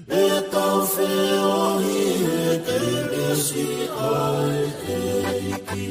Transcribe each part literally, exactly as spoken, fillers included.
ʻE tau feohi he kelesi ʻa e ʻEiki.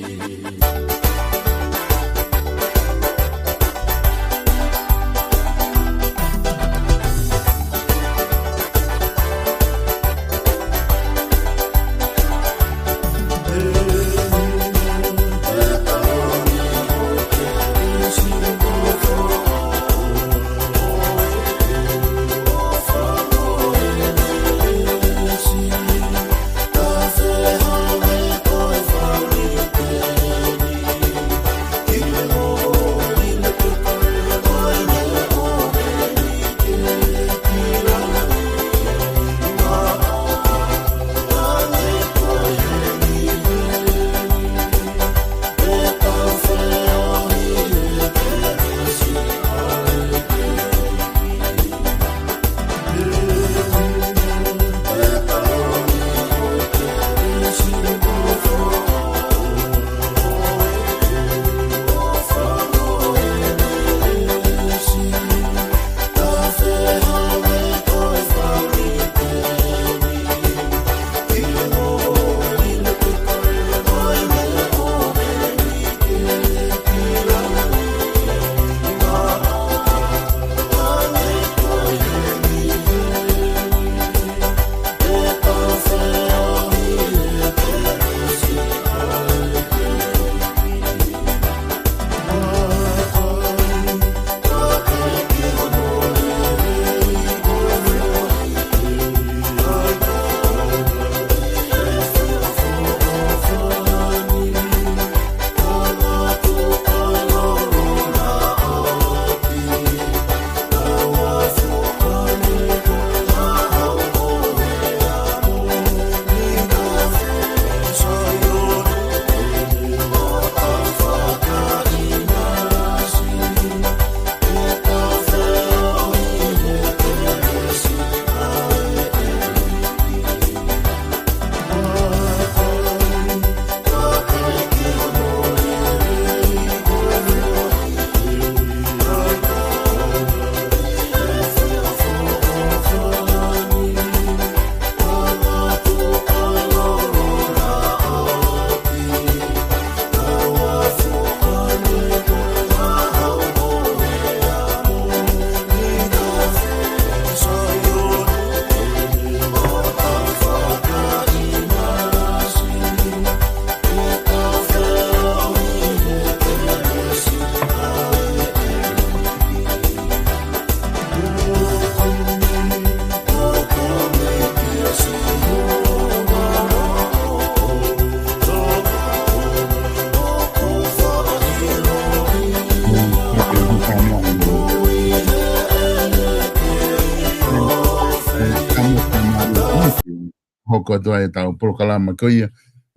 Hoko atu ai ʻetau polokalama ko ia,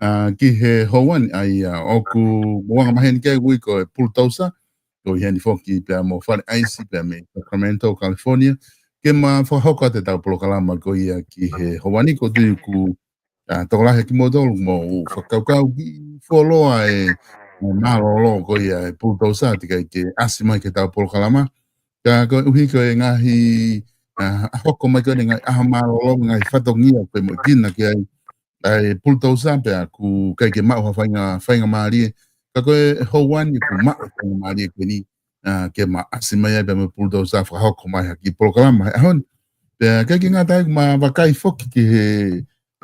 ʻa, ki he houa ni, ʻa ia ʻoku ou anga maheni ki ai, ʻoku ui ko e Pulutousa, ko ʻi heni foki pea mo Fale ʻAisi pea mei Sacramento, California, ke ma fakahoko atu ʻetau polokalama ko ia ki he houa ni. ʻOku ou tui ʻoku, ʻa, tokolahi kimoutolu ʻoku mou fakakaukau ki fuoloa e, e mālōlō ko ia e Pulutousa, teʻeki ai ke ʻasi mai ki heʻetau polokalama. Ka koeʻuhi ko e ngaahi, ʻa, hoko mai ko eni e ngaahi ʻaho mālōlō, ngaahi fatongia ʻoku kei moʻuekina ki ai ʻa e Pulutousa, pea ʻoku ʻikai ke maʻu ha fainga, faingamālie. Ka ko e houa ni ʻoku maʻu e faingamālie ko eni, ʻa, ke ma ʻasi mai ai pea mo e Pulutousa fakahoko mai ha kiʻi polokalama he ʻaho ni. Pea ʻikai ke ngata ai, ʻoku ma vakai foki ki he,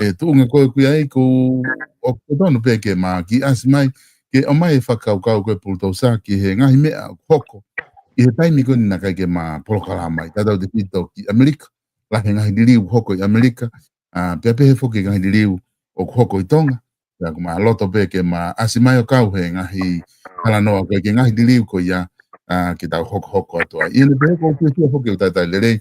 e tuʻunga ko ē ʻoku ʻi ai, ʻoku totonu pē ke ma kiʻi ʻasi mai, ke ʻomai e fakakaukau ko ē Pulutousa ki he ngaahi meʻa ʻoku hoko ʻi he taimi ko eni naʻe ʻikai ke ma polokalama ai. Tatau ʻaupito ki ʻAmelika, lahi e ngaahi liliu ʻoku hoko ʻi ʻAmelika, ʻa, pea pehē foki e ngaahi liliu ʻoku hoko ʻi Tonga. Pea ʻoku ma loto pē ke ma ʻasi mai ʻo kau he ngaahi talanoa ko ē ki he ngaahi liliu ko ia, ʻa, ke tau hokohoko atu ai. ʻI heʻene pehē, ʻoku ou fiefia foki ʻoku talitali lelei,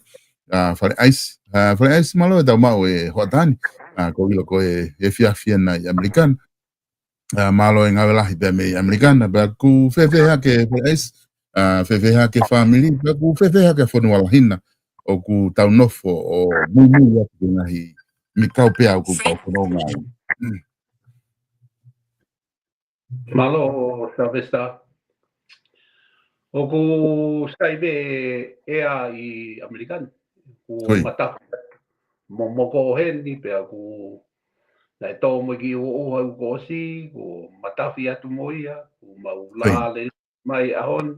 ʻa, Fale ʻAisi. ʻA, Fale ʻAisi, mālō e tau maʻu e hoʻatā ni, ʻa, ʻoku ou ʻilo ko e efiafi ena ʻi ʻAmelika na. ʻA, mālō e ngāue lahi pea mei ʻAmelika na. Pea ʻoku fēfē hake Fale ʻAisi, ʻa, fēfē hake fāmili, pea ʻoku fēfē hake fonua lahi na ʻoku tau nofo ʻo muimui atu ki he ngaahi meʻa kau pea ʻoku tau fononga ai. Mālō, Sylvester. ʻOku sai pē ʻea ʻi ʻAmelika ni. ʻOku Koi. mataku. momoko heni, pea kuo naʻe tō mo e kiʻi ʻuha ʻoku ʻosi, kuo matafi atu mo ia, kuo mau lale mai ʻaho ni,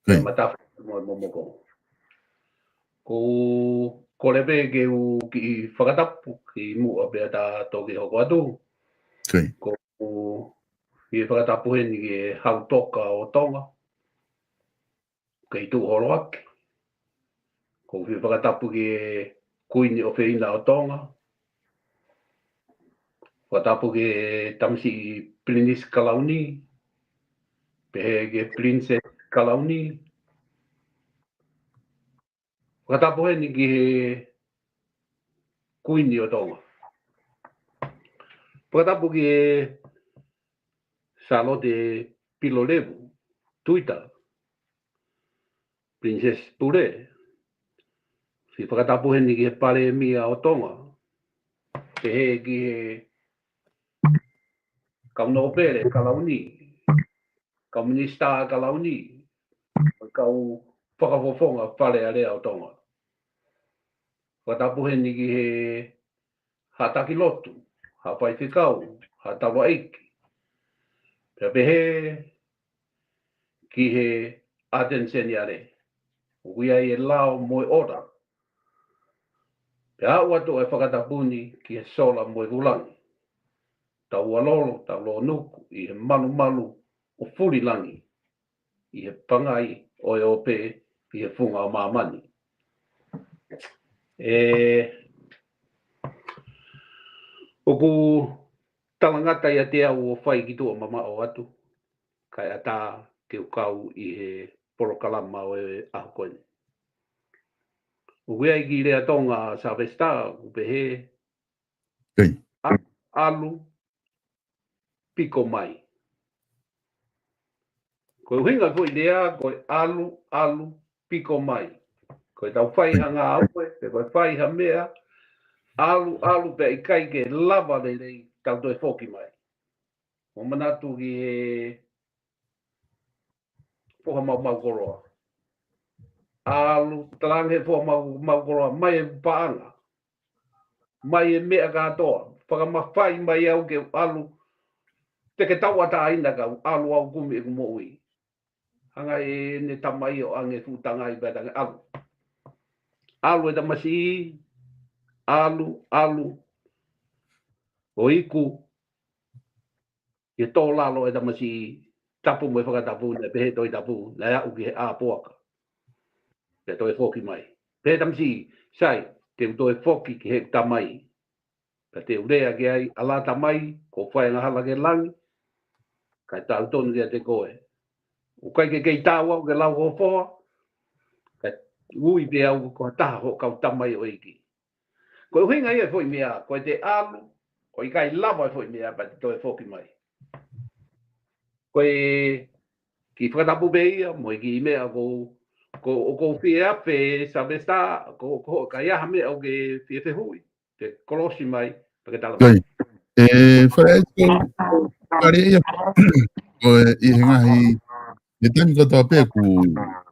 pea matafi atu mo e momoko. Ko, ko e lave ke u kiʻi fakatapu kimuʻa pea ta toki hoko atu. Ko u fie fakatapu heni ki he Hau Toka ʻo Tonga, kei tuʻu holo ake. Ko u fie fakatapu ki he Kuini ʻofeina ʻo Tonga. Fakatapu ki he tamasiʻi Pilinisi Kalauni, pehē ki he Pilinisesi Kalauni. Fakatapu heni ki he Kuini ʻo Tonga. Fakatapu ki he Sālote Pilolevu Tuita, Pilinisesi Pule. Fie fakatapu heni ki he Palēmia ʻo Tonga, pehē ki he kau nōpele Kalauni, kau minisitā Kalauni, mo e kau fakafofonga Fale Alea ʻo Tonga. Fakatapu heni ki he haʻa taki lotu, haʻa faifekau, haʻa taulaʻeiki. Pea pehē ki he ʻAteni Seniale, ʻoku ʻi ai e lao mo e ʻola. Pea aʻu atu e fakatapu ni ki he sola mo e vulangi. Tau ʻalolo, tau lōnuku ʻi he malumalu ʻo Fulilangi, ʻi he pangai ʻo e ope, ʻi he funga ʻo māmani. ʻE, ʻoku talangata ʻiate au ʻo fai ki tuʻa mamaʻo atu, kae ʻatā ke u kau ʻi he polokalama ʻo e ʻaho ko eni. ʻOku ʻi ai e kiʻi lea Tonga, Sylvester, ʻoku pehē, ʻalu, ʻalu, piko mai. Ko e ʻuhinga foʻi lea, ko e ʻalu, ʻalu, piko mai. Ko e tau fai ha ngāue, pe ko e fai ha meʻa, ʻalu, ʻalu, pea ʻikai ke lava lelei, tau toe foki mai. Mo manatu ki he foha maumau koloa. ʻAlu, talange foha mau, mau koloa, mai e paʻanga. Mai e meʻa kātoa, fakamafai mai au ke ʻalu, te ke tauʻatāina kau ʻalu au kumi ʻeku moʻui. Hanga ʻene tamai ʻo ʻange fuʻu tangai pea tangai ʻalu. ʻAlu e tamasiʻi, ʻalu, ʻalu, ʻo iku ki he tō lalo e tamasiʻi, tapu mo e fakatapu, naʻe pehē Tohi Tapu, naʻe aʻu ki he ʻā puaka. Pea toe foki mai. Pehē tamasiʻi, sai, te u toe foki ki he tamai. Pea te u lea ki ai, ʻAlā tamai, kuo fai angahala ki he langi, kae tautonu kiate koe. ʻOku ʻikai ke kei taau au ke lau ho foha, kae ui pē au ko ha taha ho kau tamaioʻeiki. Ko e ʻuhinga ia e foʻi meʻa, ko e te ʻalu, ʻo ʻikai lava e foʻi meʻa, pea te toe foki mai. Ko e kiʻi fakatapu pē ia, mo e kiʻi meʻa ko, ko, ʻoku ou fie afe, Sylvester, ko, ko, ka ʻi ai ha meʻa ʻoku ke fie fehuʻi, te kolosi mai, pea ke tala mai. ʻE, Fale ʻAisi, ko, kare ia, ko e, ʻi he ngaahi, ʻi he taimi kotoa pē ʻoku,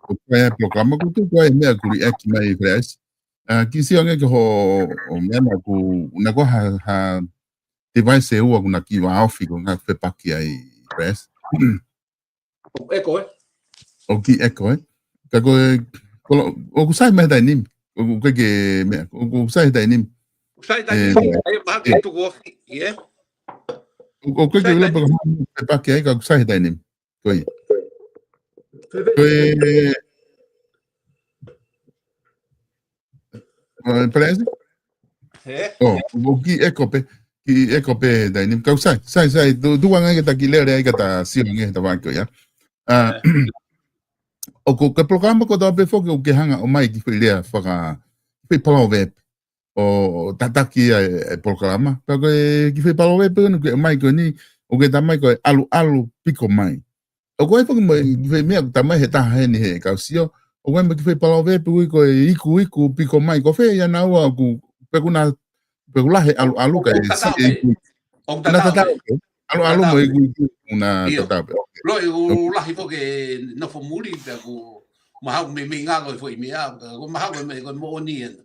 ʻoku ʻi ai e polokalama, ʻoku tuku ai e meʻa ʻoku liʻaki mai, Fale ʻAisi. ʻA, kiʻi sio ange ki hoʻo, ʻo meʻa naʻa ku, naʻa ku ha, ha device ʻe ua ʻoku na kiʻi vāofi ko e ngaahi fepaki ai, Fale ʻAisi. ʻOku ʻeko, ē? ʻOku kiʻi ʻeko, ē? Ka ko e, ko lo, ʻoku sai mai he taimi ni. ʻOku ʻikai ke meʻa, ʻoku sai he taimi ni. ʻOku sai he taimi ni. ʻE, ʻai, mahalo ke tuku ofi, ē? ʻOku ʻikai ke ʻilo pe ko e hā e fepaki ai ka ʻoku sai he taimi ni. Ko ia. Ko e, ʻo, Fale ʻAisi? Ē? ʻO, ʻoku kiʻi ʻeko pē, kiʻi ʻeko pē he taimi ni. Kau sai, sai, sai, tu, tuku ange ke ta kiʻi lele ai ka ta sio ange he tafaʻaki ko ia. ʻA, ʻoku, ko e polokalama kotoa pē foki ʻoku ke hanga ʻo ʻomai e kiʻi foʻi lea faka, foʻi paloveape. ʻO tataki ia e, e polokalama. Pea ko e kiʻi foʻi paloveape ko eni ʻoku ke ʻomai ko eni, ʻoku ke talamai ko e ʻalu, ʻalu, piko mai. ʻOku ʻi ai foki mo e kiʻi foʻi meʻa ʻoku talamai he taha heni he kau sio, ʻoku ʻi ai mo e kiʻi foʻi paloveape ʻoku ui ko e iku, iku, piko mai. Ko fē ia naua ʻoku, pe ʻoku na, pe ʻoku lahi e ʻalu, ʻalu kae siʻi e iku. ʻOku tatau pē. ʻAlu, ʻalu mo e iku, iku, ʻoku na tatau pē. ʻIo. Loi, ʻoku lahi foki e nofo muli, pea ʻoku mahalo ʻoku meimei ngalo e foʻi meʻa, ʻoku mahalo ʻoku meimei ko e moʻoni ena.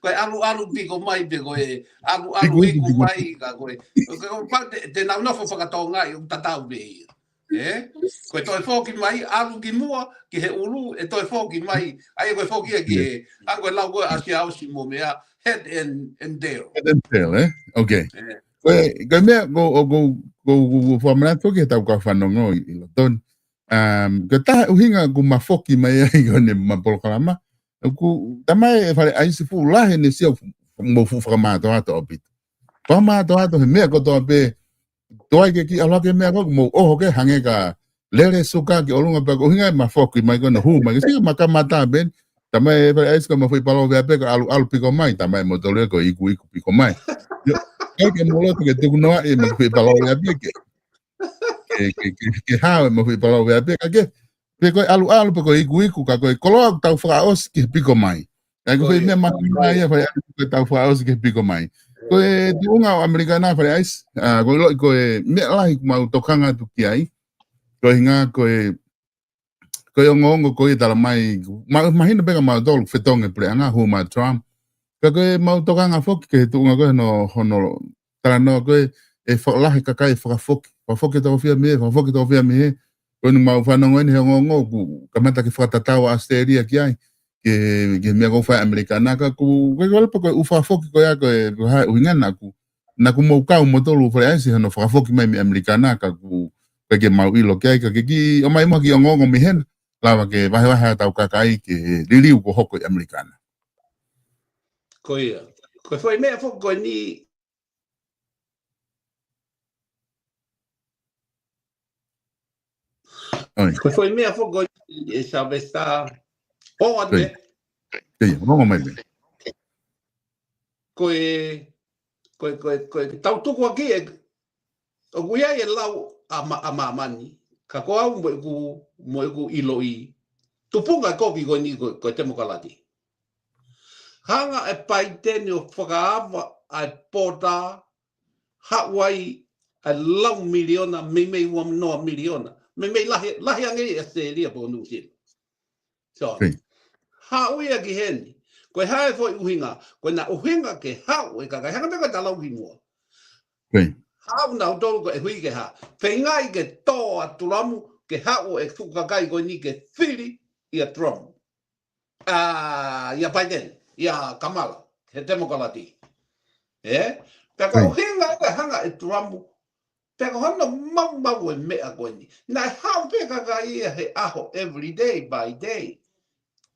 Ko e ʻalu ʻalu piko mai pe ko e ʻalu ʻalu iku iku iku piko mai ka ko e. Ko e, ko e, te, te nau nofo fakatonga ʻi ʻoku tatau pē ia. Ē? Ko e toe foki mai, ʻalu ki muʻa, ki he ʻulu, ʻe toe foki mai. ʻAi ko e foki ia ki he, a ko e lau ko e ʻasi ʻa ʻosi mo meʻa, head and, and tail. Head and tail, ē? Okay. Ē. Ko e, ko e meʻa, ko, ko, ko, ko, ko fakamanatu ki he tau kau fanongo ʻi, ʻi Lotoni. Um, ko e taha ʻuhinga ʻoku ma foki mai ai ko ʻene ma polokalama. ʻOku tamai e Fale ʻAisi fuʻu lahi ʻene sio fu-, mo fuʻu fakamātoato ʻaupito. Fakamātoato he meʻa kotoa pē, tuai ke ki ʻalu hake meʻa ko ʻoku mou ʻoho ke hangē ka lele suka ki ʻolunga pea ko e ʻuhinga e ma foki mai ko ʻene hū mai. Ke sika ma kamata pē, tamai e Fale ʻAisi ko e ma foʻi palo vea pē ko e ʻalu ʻalu piko mai, tamai mo tolu ko e iku iku piko mai. ʻIo, ʻikai ke mou loto ke tuku noa e ma foʻi palo vea pē ke. Ke, ke, ke, ke hao e ma foʻi palo vea pē ka ke. Pe ko e ʻalu ʻalu pe ko e iku iku ka ko e koloa ʻoku tau fakaʻosi ke piko mai. Ka ko e foʻi meʻa mahino ia, fai atu ko e tau fakaʻosi ke piko mai. Ko e tuʻunga ʻo ʻAmelika na Fale ʻAisi, a, ko e ʻilo ko e meʻa lahi ʻoku mau tokanga atu ki ai. Ko e ʻuhinga ko e, ko e ongoongo ko e tala mai, ma-, mahino pē ka mau tolu fetongi puleʻanga, hū mai Trump. Ka ko e mau tokanga foki ki he tuʻunga ko e hono, hono talanoa ko e, ʻe fakalahi kakai fakafoki. Fakafoki toko fiha mei he, fakafoki toko fiha mei he. Ko eni mau fanongo eni he ongoongo ʻoku kamata ke fakatatau ʻa ʻAositelēlia ki ai. Ke, ke meʻa ʻoku fai ʻAmelika na ka ʻoku, ko e, ko e ʻuhinga ko e ʻū fakafoki ko ia ko e, ko e hā e ʻuhinga naʻa ku, naʻa ku mou kau mo tolu Fale ʻAisi hono fakafoki mai mei ʻAmelika na ka ʻoku, ka ke mau ʻilo ki ai ka ke ki, ʻomai mo ha kiʻi ongoongo mei hena. Lava ke vahevahe ʻa e tau kakai ke liliu ko e hoko ʻi ʻAmelika na. Ko ia. Ko e foʻi meʻa foki ko eni. ʻOi. Ko e foʻi meʻa foki ko eni ʻe Sylvester. ʻO atu pē. Kei, ongoongo mai pē. Ko e, ko e, ko e, ko e tau tuku ʻaki e ʻOku ʻi ai e lau ʻa ma-, ʻa māmani, ka ko au mo ʻeku, mo ʻeku ʻiloʻi. Tupunga e koki ko eni ko, ko e Temokalati. Hanga e Paiteni ʻo fakaava ʻa e pōtā, haʻu ai ʻa e lau miliona, meimei ua noa miliona. Meimei lahi, lahi ange ʻi ʻAositelēlia pe ko Nuʻusila. So, haʻu ia ki heni. Ko e hā e foʻi ʻuhinga, ko ʻena ʻuhinga ke haʻu e kakai, hanga pē ko e talau ki muʻa. Haʻu nautolu ko e hui ke hā. Feingaʻi ke tō ʻa Tulamu, ke haʻu e fuʻu kakai ko eni ke fili ʻia Tulamu. ʻA, ʻia Paiteni, ʻia Kamala, he Temokalati. Ē? Pea ko e ʻuhinga ia hanga e Tulamu, pea ko hono maumau e meʻa ko eni. Naʻe haʻu pē kakai ia he ʻaho every day by day.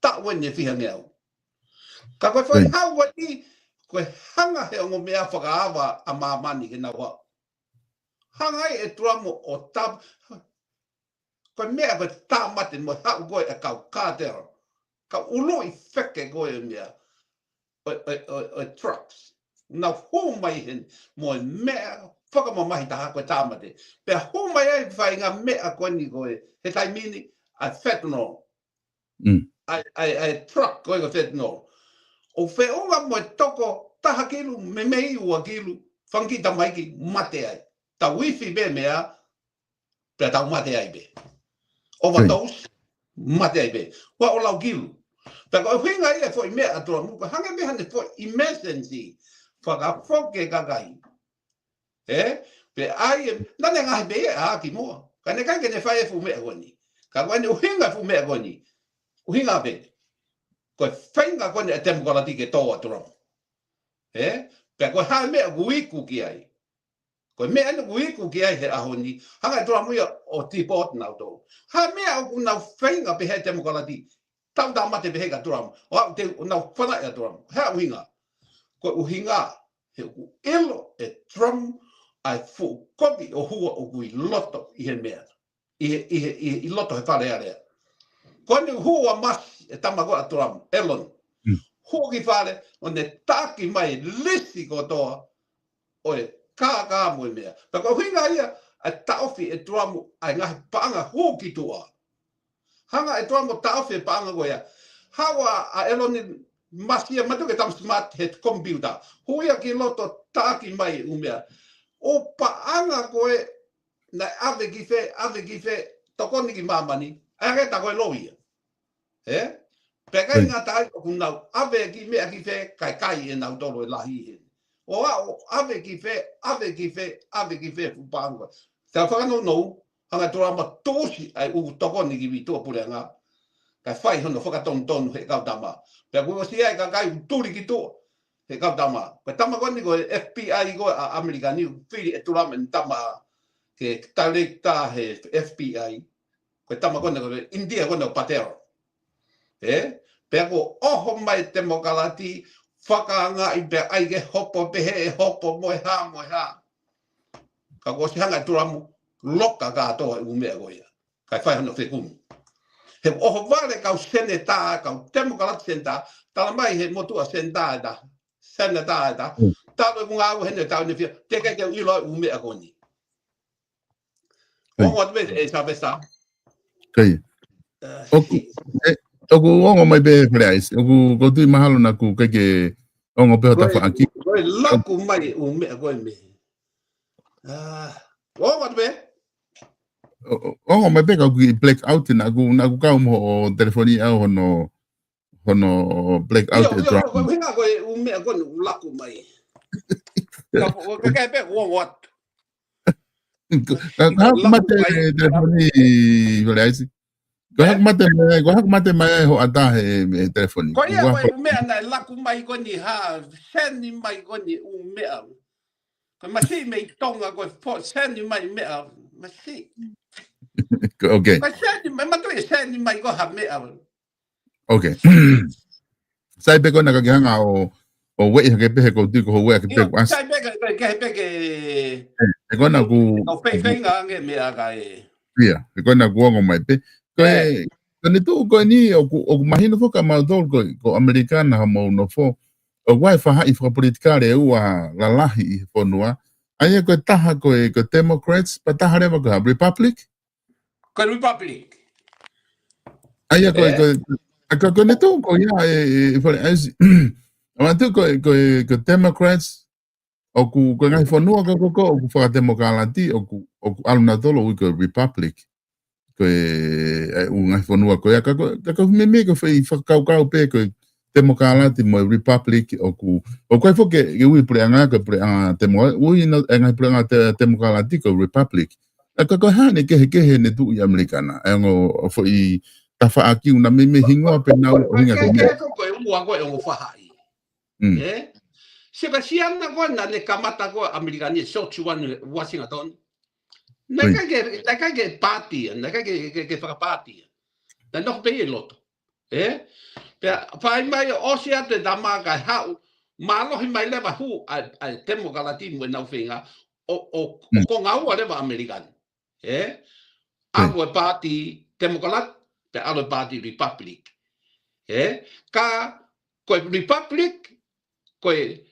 Taʻu eni ʻe fiha ngeau. Ka ko e foʻi haʻu eni, ko e hanga he ongo meʻa fakaava ʻa māmani ke nau haʻu. Hanga ai e Tulamu ʻo tap-, ko e meʻa ko e tāmate mo e haʻu ko e kau cartel. Kau ʻuluʻi feke ko e meʻa. ʻo, ʻo, ʻo, ʻo e drugs. Nau hū mai heni, mo e meʻa fakamamahi taha ko e tāmate. Pea hū mai ai faʻahinga meʻa ko eni ko e, he taimi ni, ʻa e fentanyl. ʻA e, ʻa e, ʻa e drug ko e ko e fentanyl. ʻO feʻunga mo e toko taha kilu, meimei ua kilu, fanga kiʻi tamaiki mate ai. Tau ifi pē meʻa, pea tau mate ai pē. Overdose, mate ai pē. Ua o lau kilu. Pea ko e ʻuhinga ia e foʻi meʻa ʻa Tulamu, ko e hanga pē haʻane foʻi emergency. Fakafoki e kakai. Ē? Pea ʻai e, naʻa ne ngaohi pē ia ʻa ki muʻa. Ka naʻe ʻikai ke ne fai e fuʻu meʻa ko eni. Ka ko ʻene ʻuhinga e fuʻu meʻa ko eni. ʻUhinga pē. Ko e feinga ko eni e Temokalati ke tō ʻa Tulamu. Ē? Pea ko e hā e meʻa ʻoku iku ki ai. Ko e meʻa eni ʻoku iku ki ai he ʻaho ni, hanga e Tulamu ia ʻo deport nautolu. Hā e meʻa ʻoku nau feinga pehē e Temokalati, tau tāmate pehē kia Tulamu, ʻo aʻu te u nau fanaʻi ʻa Tulamu. He ʻuhinga, ko e ʻuhinga, he ʻoku ʻilo e Tulamu ʻa e fuʻu koki ʻo hua ʻoku ʻi loto ʻi he meʻa. ʻI he, ʻi he, ʻi he, ʻi loto he Fale Alea. Ko eni hū ʻa Masi, e tama ko ē ʻa Tulamu, ʻEloni. Hū ki fale, ʻo ne taki mai lisi kotoa, ʻo e kākā mo e meʻa. Pea ko e ʻuhinga ia, ʻa e taʻofi e Tulamu, ʻa e ngaahi paʻanga hū ki tuʻa. Hanga e Tulamu ʻo taʻofi e paʻanga ko ia. Haʻu ʻa, ʻa ʻEloni Masi ia matu ke tama smart he computer. Hū ia ki loto taki mai e ʻū meʻa. ʻO paʻanga ko ē naʻe ʻave ki fē, ʻave ki fē, tokoni ki māmani, ʻa e hake ta ko e lou ia. Ē? Pea ʻikai ngata ai, ʻoku nau ʻave ki meʻa ki fē, kae kai ʻe nautolu e lahi heni. ʻO aʻu ʻave ki fē, ʻave ki fē, ʻave ki fē fuʻu pānga. Tau fakanounou, hanga ʻe Tulama ʻo tuʻusi ʻa e ʻū tokoni ki vītuʻa puleʻanga. Kae fai hono fakatonutonu he kau tama. Pea kuo ʻosi ʻi ai e kakai ʻoku tuli ki tuʻa he kau tama. Ko e tama ko eni ko e F B I ko ē ʻa ʻAmelika ni, fili ʻe Tulama ʻene tama ke director he F B I. Ko e tama ko eni ko e ʻInitia ko eni ko Patel. Ē? Pea kuo ʻoho mai e temokalati, fakaangaʻi pea ʻai ke hopo pehē ʻe hopo mo e hā, mo e hā. Ka kuo ʻosi hanga ʻe Tulama ʻo loka kātoa e ʻū meʻa ko ia. Kae fai hono fekumi. He ʻohovale kau seneta, kau temokalati seneta, tala mai he motuʻa seneta ʻe taha, seneta ʻe taha. Talu ʻeku ngāue heni he taʻu ʻe fiha, teʻeki ke u ʻilo e ʻū meʻa ko eni. Ongo atu pē ʻe Sylvester. Kai. ʻOku, ʻoku ongo mai pē Fale ʻAisi. ʻOku, ʻoku ou tui mahalo naʻa ʻoku ʻikai ke ongo pē ho tafaʻaki. Ko e laku mai ʻū meʻa ko ē mei. Ongo atu pē. Ongo mai pē ka ʻoku blackout naʻa ʻoku, naʻa ʻoku kau mo hoʻo telefoni ʻaʻau hono, hono blackout ʻe Tulama. Ko e hinga ko e ʻū meʻa ko ē ʻoku laku mai. Ka ʻoku ʻikai pē ongo atu. Ka, ka haku mate telefoni Fale ʻAisi. Ka haku mate mai, ka haku mate mai hoʻo ʻatā he, he telefoni. Ko ia ko e ʻū meʻa naʻe laku mai ko eni hā, seni mai ko eni ʻū meʻa. Ko e masiʻi mei Tonga ko e fo, seni mai meʻa, masiʻi. Ko e seni mai, mātuʻa e seni mai ko ha meʻa. Ok. Sai pē ko ena ka ke hanga ʻo, ʻo ueʻi hake pē he ʻoku ou tui ko hoʻo ueʻi hake pē ʻoku ʻasi. Sai pē ke, ke, ke, ke. He ko ena ʻoku, ʻoku feinga ange meʻa ka e. Ia, he ko ena ʻoku ongo mai pē. Ko e, ko ʻene tuʻu ko eni ʻoku, ʻoku mahino foki kia mautolu ko, ko ʻAmelika na ha mau nofo. ʻOku ʻi ai e faʻahi fakapolitikale ʻe ua lalahi ʻi he fonua. ʻA ia ko e taha ko e, ko e Democrats, pea taha leva ko e Republic. Ko e Republic. ʻA ia ko e, ko e, ʻa ka ko ʻene tuʻu ko ia ʻe, ʻe, ʻe Fale ʻAisi. ʻA mātuʻa ko e, ko e, ko e Democrats, ʻoku, ko e ngaahi fonua ka ko, ko, ʻoku fakatemokalati, ʻoku, ʻoku ʻalu nautolu ʻo ui ko e Republic. Ko e, ʻa e ʻū ngaahi fonua ko ia, ka ko, ka ko e meimei ko e foʻi fakakaukau pē ko e temokalati mo e Republic ʻoku, ʻoku ʻikai foki ke ui puleʻanga ko e puleʻanga temo, ui na, e ngaahi puleʻanga te, temokalati ko e Republic. ʻA ka ko e hā ʻene kehekehe ʻene tuʻu ʻi ʻAmelika na, ʻa e ongo foʻi tafaʻaki ʻoku na meimei hingoa pē naua ʻo hinga ko e meʻa. Ko e ua ko e ongo faʻahi. Ē? Sio ka siana ko ena naʻe kamata ko ē ʻAmelika ni ʻe George Washington. Naʻe ʻikai ke, naʻe ʻikai ke pātia, naʻe ʻikai ke, ke, ke fakapātia. Naʻe nofo pē ʻi loto. Ē? Pea fai mai ʻosi atu e tama kae haʻu, mālohi mai leva hū ʻa e, ʻa e temokalati mo ʻenau feinga, ʻo, ʻo, ʻo konga ua leva ʻAmelika ni. Ē? ʻAlu e paati Democrat, pea ʻalu e paati Republic. Ē? Ka ko e Republic, ko e,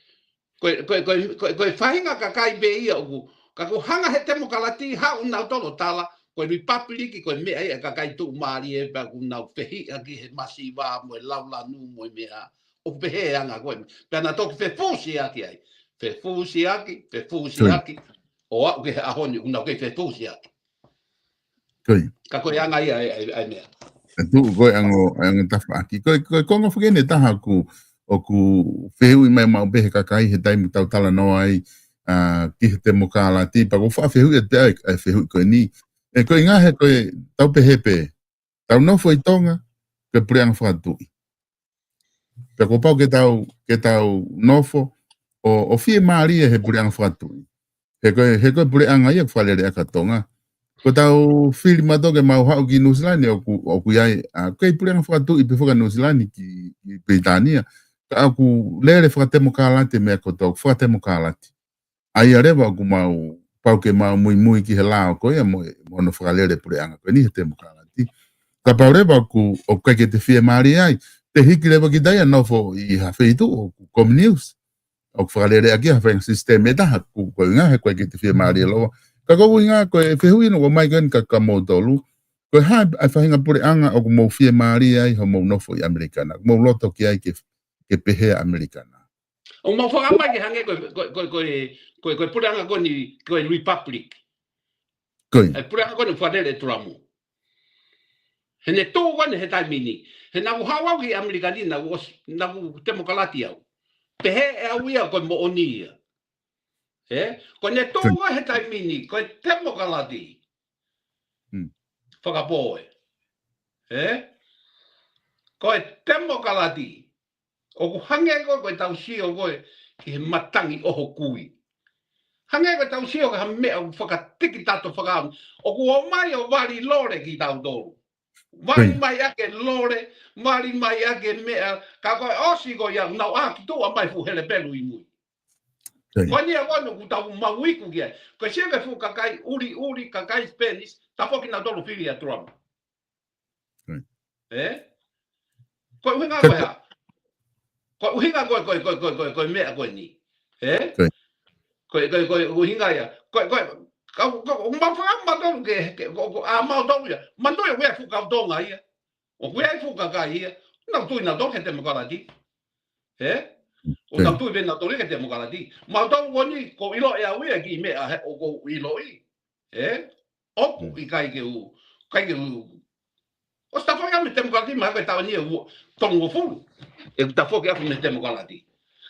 ko e, ko e, ko e, ko e, ko e faʻahinga kakai pē ia ʻoku, ka ʻoku hanga he temokalati haʻu nautolu ʻo tala, ko e Republic, ko e meʻa ia e kakai tuʻumālie pea ʻoku nau fehiʻa ki he masiva mo e laulanu mo e meʻa, ʻoku pehē anga ko ē. Pea na toki fefusiaki ai. Fefusiaki, fefusiaki. ʻO aʻu ki he ʻaho ni, ʻoku nau kei fefusiaki. Ka ko e anga ia ʻa e, ʻa e, ʻa e meʻa. ʻE tuʻu ko e ongo, ongo tafaʻaki. Ko e, ko e konga foki ʻeni ʻe taha ʻoku, ʻoku fehuʻi mai maʻu pē he kakai he taimi tau talanoa ai, ʻa, ki he temokalati, pea ʻoku ou faʻa fehuʻi atu pē ʻa e, ʻa e fehuʻi ko eni. ʻE ko e ngaahi he ko e tau pehē pē. Tau nofo ʻi Tonga, ko e puleʻanga fakatuʻi. Pea kuo pau ke tau, ke tau nofo, ʻo, ʻo fiemālie he puleʻanga fakatuʻi. He ko e, he ko e puleʻanga ia ʻoku fakalele ʻaki ʻa Tonga. Ko ʻetau fili mautolu ke mau haʻu ki Nuʻu Sila ni ʻoku, ʻoku ʻi ai, ʻa, ko e puleʻanga fakatuʻi pē foki ʻa Nuʻu Sila ni ki, ki Pilitānia. Ka ʻoku lele fakatemokalati meʻa kotoa, fakatemokalati. ʻA ia leva ʻoku mau pau ke mau muimui ki he lao ko ia mo, mo hono fakalele puleʻanga ko eni he temokalati. Kapau leva ʻoku, ʻoku ʻikai ke te fiemālie ai, te hiki leva kita ia ʻo nofo ʻi ha feituʻu ʻoku kominiusi. ʻOku fakalele ʻaki ha faʻahinga sisitemi ʻe taha, ʻoku, ko e ngaahi he ʻoku ʻikai ke te fiemālie leva. Ka ko e ʻuhinga ko e fehuʻi ʻoku ʻomai ʻaki ʻeni kia, kia moutolu. Ko e hā ʻa e faʻahinga puleʻanga ʻoku mou fiemālie ai hoʻomou nofo ʻi ʻAmelika na. ʻOku mou loto ki ai ke, ke pehē ʻa ʻAmelika na. ʻOku mau fakamai ke hangē ko e, ko e, ko e, ko e, ko e, ko e puleʻanga ko eni, ko e Republic. Ko e. ʻA e puleʻanga ko eni fakalele ʻe Tulama. He ne tuʻu ko eni he taimi ni. He naʻa ku haʻu au ki ʻAmelika ni, naʻa ku ʻosi, naʻa ku temokalati au. Pehē ʻe au ia ko e moʻoni ia. Ē? Ko ʻene tuʻu ko ē he taimi ni, ko e temokalati. Mm. Fakapō ē. Ē? Ko e temokalati. ʻOku hangē ko ē ko ʻetau sio ko ē ki he matangi ʻoho kui. Hangē ko ʻetau sio ki ha meʻa ʻoku fakatikitato fakaʻamu. ʻOku ō mai ʻo vali lole kitautolu. Vali mai ʻaki e lole, vali mai ʻaki e meʻa, ka ko e ʻosi ko ia, nau ʻā ki tuʻa mai fuʻu helepelu ʻi mui. Ko eni ia ko eni ʻoku tau maʻu iku ki ai. Ko e sio ki he fuʻu kakai ʻuliʻuli, kakai Spanish, tafoki nautolu fili ʻa Trump. Ē? Ko e ʻuhinga ko e hā? Ko e ʻuhinga ko e, ko e, ko e, ko e, ko e, ko e meʻa ko eni. Ē? Ko e, ko e, ko e ʻuhinga ia. Ko e, ko e, ka, ka, ʻoku mau fakaʻamu mautolu ke, ke, ko, ko, ʻa mautolu ia. Mautolu ia ʻoku ʻi ai e fuʻu kau Tonga ia. ʻOku ʻi ai e fuʻu kakai ia. Nau tui nautolu ki he temokalati. Ē? ʻOku nau tui pē nautolu ki he temokalati. Mautolu ko eni, ʻoku ou ʻilo ʻe au ia e kiʻi meʻa he ʻoku ou ʻiloʻi. Ē? ʻOku ʻikai ke u, ʻikai ke u. ʻOsi tafoki au mei he temokalati, mahalo ko e taʻu eni ʻe ua, tolungofulu. ʻE tafoki au mei he temokalati.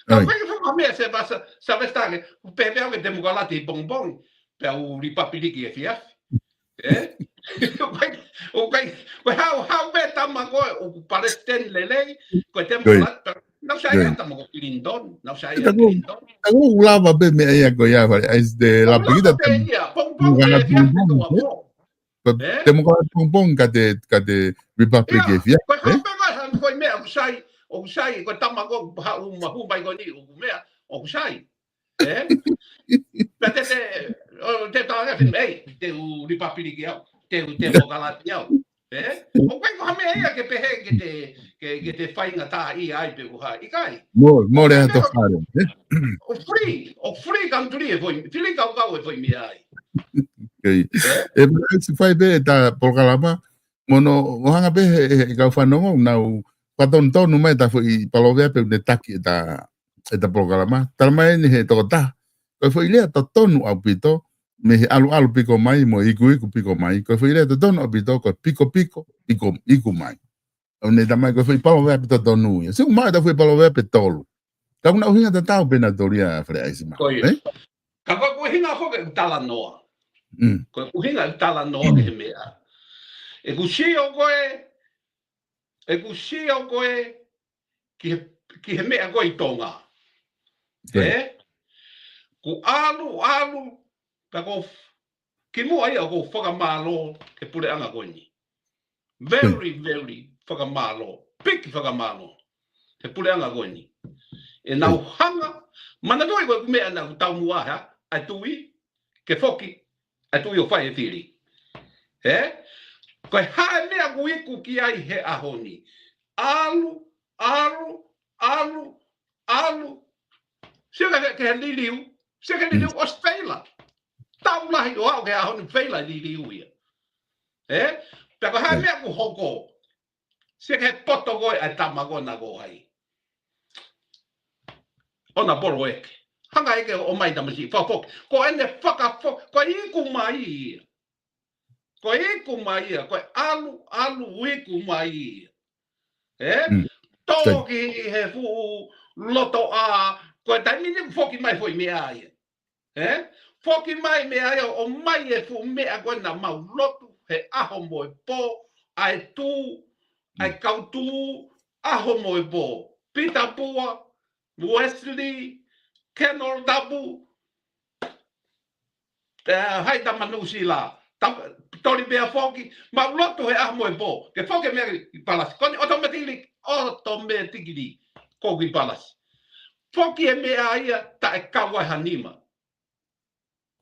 Ka ʻoku ʻikai ke fuʻu meʻa se vasa, sa vesa ke, pehē pē au ke temokalati pongipongi, pea u Lipapiliki efiafi. Ē? ʻOku ʻikai, ʻoku ʻikai, ko e hau, hau pē tama ko ē, ʻoku palesiteni lelei, ko e temokalati, Nau sai ata mo ko Clinton, nau sai ata Clinton. Ka ʻoku lava pē meʻa ia ko ia, Fale ʻAisi, te Lipapiliki ʻoku lava pē ia, pongipongi efiafi. Ko e temokalati pongipongi ka te, ka te Lipapiliki efiafi. Ko e hā pē ko e hā ko e meʻa ʻoku sai, ʻoku sai, ko e tama ko ē haʻu mahu mai ko eni, ʻoku meʻa, ʻoku sai. Ē? Pea te, te, ʻo, te tau ange fini, ei, te u Lipapiliki au, te u temokalati au. Ē? ʻOku ʻikai ko ha meʻa ia ke pehē ke te, ke, ke te faingataʻaʻia ai pe ko e hā, ʻikai. Mo, mo le ato fale, ē? ʻOku free, ʻoku free country e foʻi, free kaukau e foʻi meʻa ai. Ē? ʻE, mo le ʻaisi fai pē ʻeta polokalama, mo hono, ʻo hanga pē he, he, he kau fanongo, nau fakatonutonu mai ʻeta foʻi palōveape ʻoku ne taki ʻeta, ʻeta polokalama. Tala mai eni he tokotaha. Ko e foʻi lea totonu ʻaupito, mei he ʻaluʻalu piko mai, mo e ikuiku piko mai. Ko e foʻi lea totonu ʻaupito, ko e pikopiko, piko, iku mai. ʻOku ne tala mai ko e foʻi palōveape totonu ia. Sio mai ʻeta foʻi palōveape tolu. Ka ʻoku na ʻuhinga tatau pē nautolu ia, Fale ʻAisi, mā. Ko ia. Ē? Ka ko e ʻuhinga foki ʻeku talanoa. Mm. Ko e ʻuhinga ʻeku talanoa ki he meʻa. ʻEku sio ko ē, ʻeku sio ko ē ki he, ki he meʻa ko ē ʻi Tonga. Ē? Kuo ʻalu, ʻalu, ka ko f-, kimuʻa ia ʻoku ou fakamālō ki he puleʻanga ko eni. Very, very fakamālō. Piki fakamālō ki he puleʻanga ko eni. ʻEnau hanga, manatuʻi ko e meʻa naʻa ku taumuʻa ai, ʻa e tuʻi, ke foki, ʻa e tuʻi ʻo fai e fili. Ē? Ko e hā e meʻa ʻoku iku ki ai he ʻaho ni. ʻAlu, ʻalu, ʻalu, ʻalu. Sio ki he, ki he liliu, sio ki he liliu ʻosi feila. Taʻu lahi ʻo aʻu ki he ʻaho ni feila liliu ia. Ē? Pea ko e hā e meʻa ʻoku hoko. Sio ki he poto ko ē ʻa e tama ko ē naʻa ku ʻai. ʻOna poloeke. Hanga ʻe ia ke ʻomai tamasiʻi fakafoki. Ko ʻene fakafoki, ko e iku mai ia. Ko e iku mai ia, ko e ʻalu, ʻalu iku mai ia. Ē? Mm. Tō ki he fuʻu lotoʻā, ko e taimi ni foki mai foʻi meʻa ia. Ē? Foki mai meʻa ia, ʻomai e fuʻu meʻa ko ē naʻa mau lotu, he ʻaho mo e pō, ʻa e tū, ʻa e kau tū, ʻaho mo e pō. Pita Pua, Wesley, Colonel Tapu, ē, Haʻi Tama Nuʻusila, Tam-, Toli Pea foki, mau lotu he ʻaho mo e pō, ke foki meʻa ki Palasi. Ko eni ʻotomētiki, ʻotomētiki, ko ki Palasi. Foki e meʻa ia, taʻe kau ai ha nima.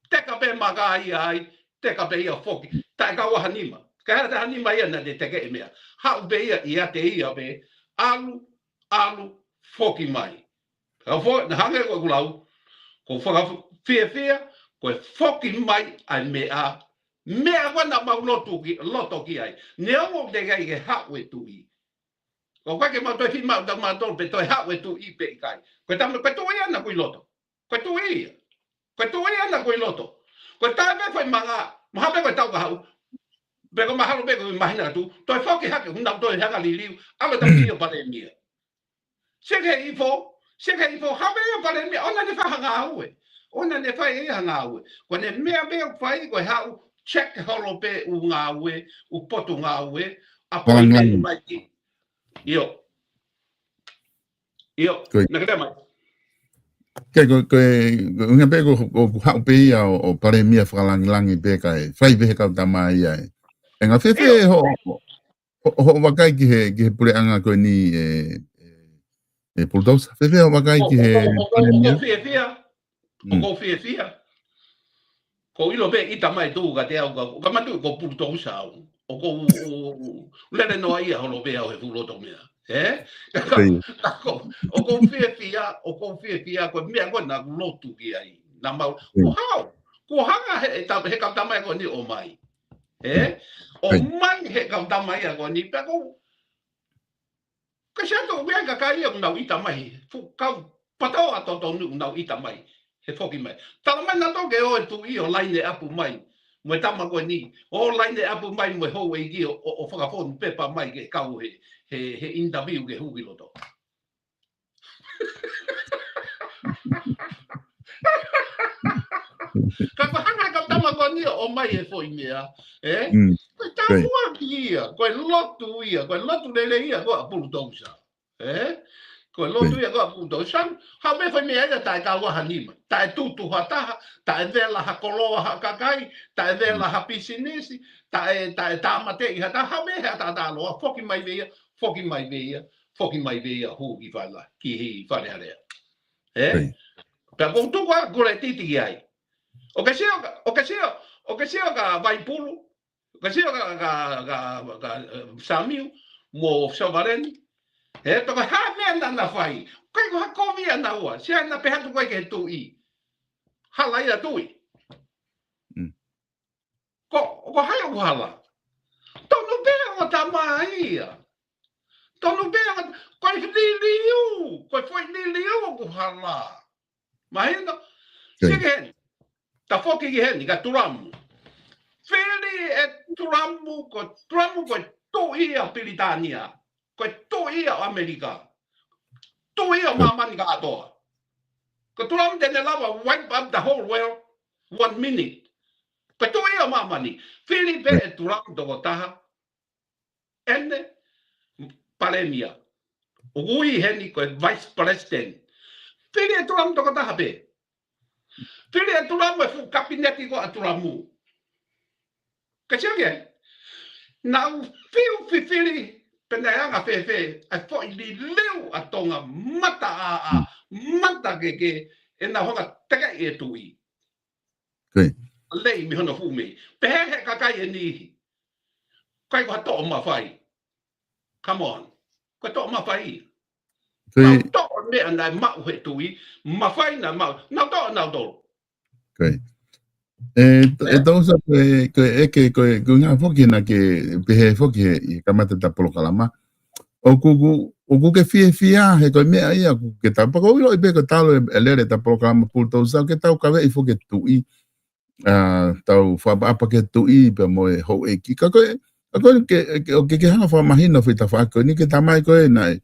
Teka pē maka ia ai, teka pē ia foki. Taʻe kau ai ha nima. Ka hā te ha nima ia naʻa te teke e meʻa. Haʻu pē ia, ʻiate ia pē. ʻAlu, ʻalu, foki mai. Ka fo-, naʻa hangē ko ʻeku lau. Ko e fakafiefia, ko e foki mai ʻa e meʻa. Meʻa ko ē naʻa mau lotu ki, loto ki ai. Neongo ʻoku teʻeki ai ke haʻu e tuʻi. ʻOku ʻikai ke mau toe fiemaʻu ʻe tautolu pe toe haʻu e tuʻi pe ʻikai. Ko e tama, ko e tuʻi ia naʻa ku ʻi loto. Ko e tuʻi ia. Ko e tuʻi ia naʻa ku ʻi loto. Ko e taʻe pē foʻi manga, mahalo pē ko e taʻu kahaʻu. Pe ko mahalo pe ko mahina atu, toe foki hake, ʻoku nau toe hanga liliu, ʻalu ʻetau ʻio palēmia. Seke ifo, seke ifo, haʻu ʻio palēmia, ʻoua naʻa ne fai ha ngāue. ʻOua naʻa ne fai ʻe ia ha ngāue. Ko ʻene meʻa pē ʻoku fai, ko e haʻu, check holo pē ʻū ngāue, ʻū potu ngāue, ʻa poi Langilangi. Mai ki. ʻIo. ʻIo, Ko ia. Naʻa ke lea mai. Ke ko, ko, ko, ʻuhinga pē ko, ko, ko haʻu pē ia ʻo, ʻo palēmia fakalangilangi pē kae fai pē he kau tama ia ē. ʻE ngā fēfē ʻIo. ho, ho, ho, ho vakai ki he, ki he puleʻanga ko eni ē, ē, ē Pulutousa. Fēfē ho vakai ki he palēmia? ʻOku ou fiefia. ʻOku ou fiefia. Ko ʻilo pē ʻita mai tu ka te au ka, ka matu ko Pulutousa au. ʻOku ou, ʻoku ou lele noa ia holo pē au he fuʻu loto meʻa. Ē? Ka, ka ko, ʻoku ou fiefia, ʻoku ou fiefia, ko e meʻa ko ē naʻa ku lotu ki ai. Naʻa mau, ko hao, ko hanga he, he ta-, he kau tama ko eni ʻo mai. Ē? ʻO mai he kau tama ia ko eni, pea ko, ka sia to, ʻoku ʻi ai e kakai ia ʻoku nau ʻita mai, fuʻu kau patoa totonu ʻoku nau ʻita mai. He foki mai. Tala mai naʻa toki ʻo e tuʻi ʻo laine apu mai. Mo e tama ko eni. ʻO laine apu mai mo e houʻeiki ʻo, ʻo, ʻo fakafonu pepa mai ke kau he, he, he interview ke hū ki loto. Ka ko hanga ka tama ko eni ʻo mai e foʻi meʻa. Ē? Ko e tau ia, ko e lotu ia, ko e lotu lele ia, ko a Pulutousa. Ē? Ko e lotu ia ko a Pulutousa. Haʻu mei he foʻi meʻa ia taʻe kau ha nima. Taʻe tutu ha taha, taʻe vela ha koloa ha kakai, taʻe vela ha pisinisi, taʻe, taʻe tāmateʻi ha taha, haʻu mei he ʻataʻatā loa, foki mai pē ia, foki mai pē ia, foki mai pē ia, hū ki fale, ki he Fale Alea. Ē? Pea ʻoku ou tuku ʻa e kuletiti ki ai. ʻOku ke sio, ʻoku ke sio, ʻoku ke sio ka Vaipulu, ka sio ka, ka, ka, ka, ē, Samiu, mo Sovaleni. He toka ha meʻa naʻa na fai. Kai ko ha kovi ʻa naua. Sia na pehatu kai ke tuʻi. Hala ia tuʻi. Ko, ko hai ʻoku hala. Tonu pē ʻo tama ia. Tonu pē ʻo, ko e liliu. Ko e foʻi liliu ʻoku hala. Mahino. Sike heni. Ta foki ki heni, ka Tulamu. Fili e Tulamu, ko Tulamu, ko e tuʻi ʻa Pilitānia. Ko e tuʻi ʻa ʻAmelika. Tuʻi ʻa māmani kātoa. Ko Tulamu te ne lava wipe up the whole world one minute. Ko e tuʻi ʻa māmani. Fili pē e Tulamu tokotaha. ʻEne palēmia. ʻOku ui heni ko e vice president. Fili e Tulamu tokotaha pē. Fili e Tulamu e fuʻu kapineti ko a Tulamu. Ka sio ki ai. Naʻa ku fiu fifili pe naʻe anga fēfē, ʻa e foʻi liliu ʻa Tonga mata ʻā, mata keke, ʻenau hanga teke e tuʻi. Lei mei hono fuʻu mei. Pehē he kakai ʻe niʻihi. Kai ko ha toʻo mafai. Come on. Ko e toʻo mafai. Nau toʻo meʻa naʻe maʻu he tuʻi, mafai naʻe maʻu. Nau toʻo, nau toʻo. ʻE, ʻe tau sa ko e, ko e ʻeke, ko e, ko e ngā foki na ke pehē foki he, ʻi kamata ta polokalama. ʻOku, ʻoku, ʻoku ke fiefia he ko e meʻa ia ʻoku ke tau. Pea ʻoku ou ʻiloʻi pē ko e talu e, e lele ta polokalama Pulutousa ke tau kaveʻi foki e tuʻi. ʻA, tau fakaʻapaʻapa ke tuʻi pea mo e houʻeiki. Ka ko e, ka ko e ke, ke, ʻoku ke, ke hanga fakamahino fita faka ko eni ke tamai ko e naʻe,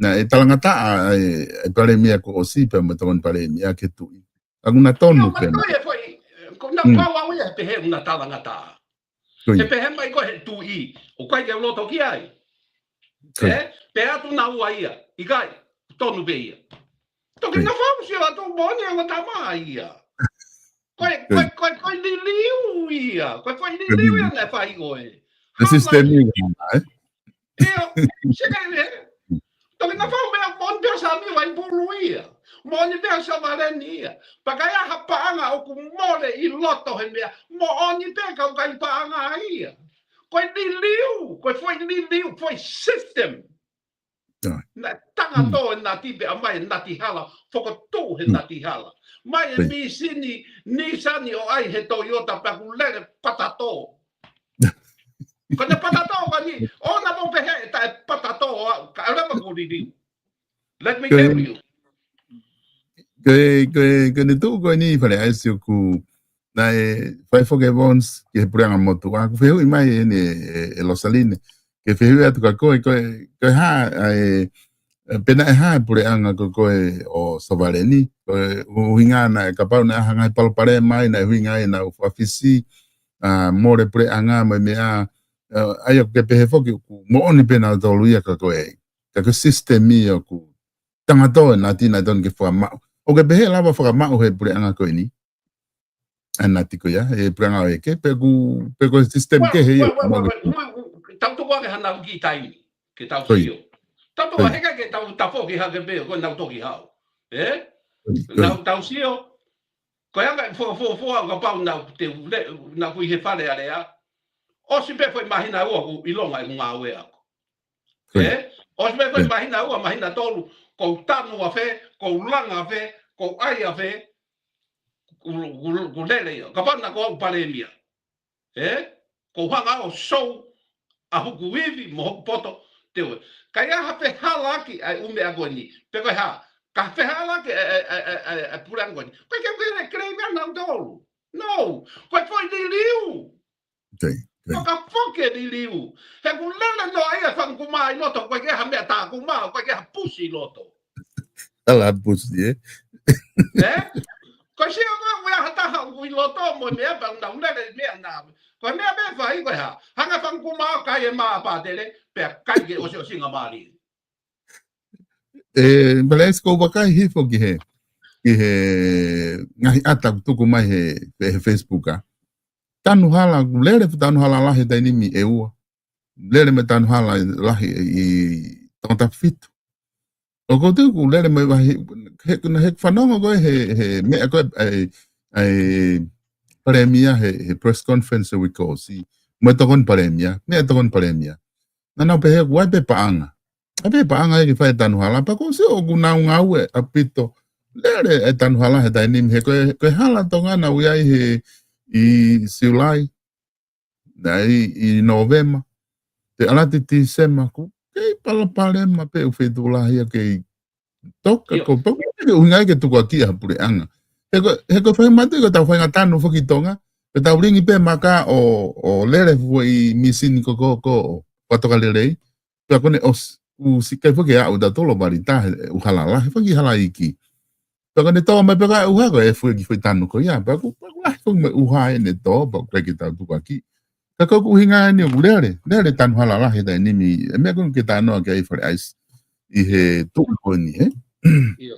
naʻe talangataʻa e, e palēmia kuo ʻosi pea mo e tokoni palēmia ke tuʻi. ʻA ʻoku na tonu pē na. Ko na pau au ia he pehē ʻoku na talangataʻa. He pehē mai ko e he tuʻi, ʻoku ʻikai ke u loto ki ai. Ē? Pehē atu naua ia, ʻikai, tonu pē ia. Toki na fau sio atu moʻoni ʻa e tama ia. Ko e, ko e, ko e, ko e liliu ia. Ko e, ko e liliu ia naʻe fai ko e. The system ia, ē? ʻIo, sike ē. Toki na fau meʻa moʻoni pē ʻa Samiu Vaipulu ia. Moʻoni pē ʻa Sovaleni ia. Pea ka ʻi ai ha paʻanga ʻoku mole ʻi loto he meʻa. Moʻoni pē kau kai paʻanga ia. Ko e liliu, ko e foʻi liliu, foʻi system. Naʻe tanga tō e nati pea mai e nati hala, fokotuʻu he nati hala. Mai e misini, Nisani ʻo ʻai he Toyota pea ku lele patatō. Ko ʻene patatō ko eni, ʻoua naʻa mou pehē ʻe taʻe patatō au, ka ʻe lava ko liliu. Let me tell you. Ko e, ko e, ko ʻene tuʻu ko eni Fale ʻAisi ʻoku, Naʻe fai foki e Vons ki he puleʻanga motuʻa, ʻoku fehuʻi mai eni ʻe, ʻe Losaline, ke fehuʻi atu kia koe, ko e, ko e hā, ʻa e, ʻe, pe naʻe hā e puleʻanga ko ē ʻo Sovaleni, ko e ʻuhinga naʻe kapau naʻe ʻi ai ha ngaahi palopalema ai, naʻe ʻuhinga ai ʻenau fakafisi, ʻa, mole puleʻanga mo e meʻa, ʻa, ʻa ia ʻoku ke pehē foki, ʻoku moʻoni pē nautolu ia ka ko e, ka ko e sisitemi ʻoku tangata ʻo e naʻa totonu ke fakamaʻu. ʻOku ke pehē lava fakamaʻu he puleʻanga ko eni. ʻA e naʻa totonu ia, he puleʻanga ʻo e ke, pe ʻoku, pe ko e sisitemi kehe ia. Tau tuku ange hanau kiʻi taimi, ke tau sio. Tau tuku ange ke tau tafoki hake pē, ko ʻenau toki hao. ʻE? Nau tau sio, ko e anga e fakafuofua, kapau nau te le, nau ʻi he Fale Alea. ʻOsi pē foʻi māhina ʻe ua ʻoku ʻilonga e ngāue ako. ʻE? ʻOsi pē foʻi māhina ʻe ua, māhina ʻe tolu, ʻoku ou tanu ʻafē, ʻoku ou langa ʻafē, ʻoku ou ʻai ʻafē, ʻoku, ʻoku, ʻoku lele ia. Kapau naʻa ko au palēmia. ʻE? ʻOku ou hanga ʻo sou ʻa hoku ivi mo hoku poto, te ue. Ka ʻi ai ha fehālaaki ʻa e ʻū meʻa ko eni. Pe ko e hā, ka fehālaaki ʻa e, ʻa e, ʻa e, ʻa e, ʻa e puleʻanga ko eni. Ko e ke, ke le claim ia nautolu. No, ko e foʻi liliu. ʻOka foki e liliu. He ʻoku lele noa ia e fanga kumā ʻi loto, ʻoku ʻikai ha meʻa tā kumā, ʻoku ʻikai ha pusi ʻi loto. Ala pusi, ʻe? ʻE? Ko e sio ko ē ʻoku ʻi ai ha taha ʻoku ʻi loto mo e meʻa pea ʻoku nau lele meʻa na. Ko e meʻa pē ʻe fai ko e hā. Hanga fanga kumā ʻo kai e mā ʻa Pātele, pea kai ke ʻosiʻosingamālie. ʻE, Palēsi, ʻoku ou vakai hifo ki he, ki he ngaahi ʻata ʻoku tuku mai he, he Facebook, ʻa. Tanu hala, lele fuʻu tanu hala lahi he taimi ni ʻe ua. Lele mo e tanu hala lahi ʻi Tongatapu fitu. ʻOku ou tui ʻoku lele mo e vahi, he, he fanongo ko ē he, he meʻa ko ē, ʻa e, ʻa e palēmia he, he press conference ʻo e uike kuo ʻosi. Mo e tokoni palēmia, meʻa tokoni palēmia. Naʻa nau pehē ʻoku ʻi ai pē paʻanga. ʻA e pē paʻanga ia ke fai e tanu hala, pea ʻoku ou sio ʻoku nau ngāue ʻaupito. Lele e tanu hala he taimi ni, he ko e, ko e hala Tonga naʻa nau ʻi ai he ʻi Siulai, naʻe ʻi, ʻi Nōvema, pea ʻalu atu ʻi Tīsema ʻoku kei palopalema pē ʻū feituʻu lahi ʻa kei toka ko pau ke ʻuhinga ai ke tukuakiʻi ha puleʻanga. He ko, he ko e fai mate ko e tau faʻahinga tanu foki Tonga, pea tau lingi pē maka ʻo, ʻo lele foʻi misini ko, ko, ko, ʻo patoka lelei, pea ko ʻene ʻosi, ʻoku siʻi kai foki ʻa ʻetau tolo vali tahe, ʻū hala lahi, fanga kiʻi hala iiki. Pea ko ʻene tō mai pē ko e ʻū hā ko e fuʻu kiʻi foʻi tanu ko ia, pea ʻoku, pea ʻoku lahi foki mo e ʻū hā ʻene tō, pea ʻoku ʻikai ke tau tukuakiʻi. Ka ko ʻeku ʻuhinga eni ʻoku lele, lele tanu hala lahi he taimi ni, ʻa e meʻa ko ē ke talanoa ki ai Fale ʻAisi, ʻi he tuʻu ko eni, ʻe? ʻIo.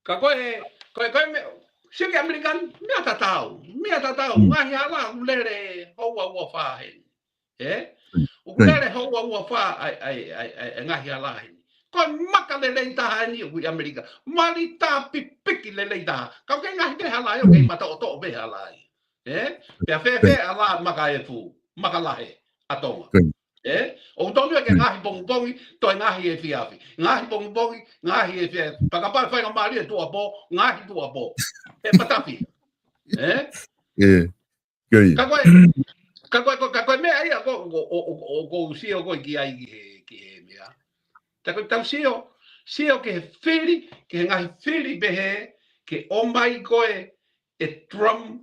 Ka ko e, ko e, ko e meʻa, sio ki ʻAmelika ni, meʻa tatau, meʻa tatau, ngaahi hala ʻoku lele houa ua fā heni. ʻE? ʻOku lele houa ua fā ʻa e, ʻa e, ʻa e, ʻa e, ʻa e ngaahi hala heni. Ko e maka lelei taha eni ʻoku ʻi ʻAmelika. Mali tā pipiki lelei taha. Ka ʻoku kei ngaahi pē hala ia, ʻoku kei mataʻotoʻo pē hala ia. ʻE? Pea fēfē hala maka e fuʻu, maka lahi ʻa Tonga. ʻE? ʻOku tonu ia ke ngaahi pongipongi, toe ngaahi efiafi. Ngaahi pongipongi, ngaahi efiafi. Pea kapau faingamālie tuʻuapō, ngaahi tuʻuapō. ʻE matafi. ʻE? Ka ko e, ka ko e, ka ko e meʻa ia ko, ko, ko, ko, ko u sio ko ē ki ai ki he, ki he meʻa. Tā ko ʻetau sio, sio ki he fili, ki he ngaahi fili pehē, ke ʻomai ko ē, ʻe Trump,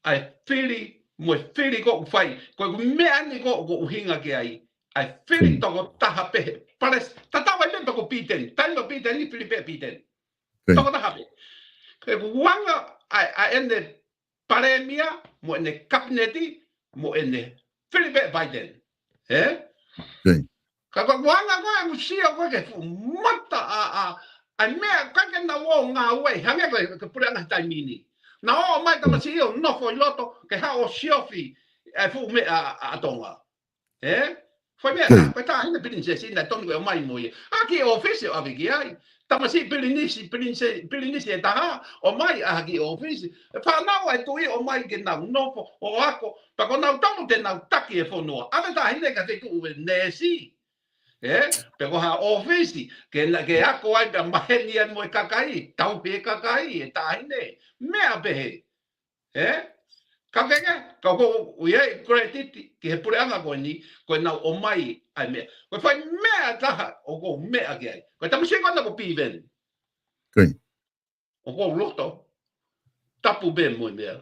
ʻa e fili, mo e fili ko ē ʻoku fai. Ko e meʻa ni ko ē ʻoku ʻuhinga ki ai, ʻa e fili tokotaha pehē. Palēsi, tatau ai pē pe ko Pīteni, taimi ʻo Pīteni, fili pē Pīteni. Tokotaha pē. Ke kuanga, ʻa, ʻa ʻene palēmia, mo ʻene kapineti, mo ʻene fili pē Biden. ʻE? Ka ko e anga ko ē ʻoku sio ko ē ki he fuʻu mata ʻa, ʻa, ʻa e meʻa ʻoku ʻikai ke nau ō ngāue, hangē ko e, ko e puleʻanga he taimi ni. Nau ō mai tamasiʻi ʻo nofo ʻi loto, ke haʻu ʻo siofi, ʻa e fuʻu meʻa ʻa, ʻa, ʻa Tonga. ʻE? Fai meʻa, ko e taʻahine pilinisesi naʻe tonu ke ʻomai mo ia. ʻA e kiʻi ʻōfisi ʻo ʻave ki ai. Tamasiʻi pilinisi, pilinise-, pilinisi ʻe taha, ʻomai ʻa e kiʻi ʻōfisi. ʻE fānau ʻa e tuʻi ʻomai ke nau nofo, ʻo ako, pea ko nautolu te nau taki e fonua. ʻAve taʻahine ki ha feituʻu ʻe neesi. ʻE? Pe ko ha ʻōfisi, ke na-, ke ako ai pea maheni ai mo e kakai, tauhi e kakai, ʻe taʻahine. Meʻa pehē. ʻE? Ka ke ke, ka ko u ia i credit ki he puleʻanga ko eni, ko ʻenau ʻomai ʻa e meʻa. Ko e fai meʻa taha ʻoku ou meʻa ki ai. Ko e tamasiʻi ko ena ko Piveni. ʻOku ou loto. tapu pē mo e meʻa.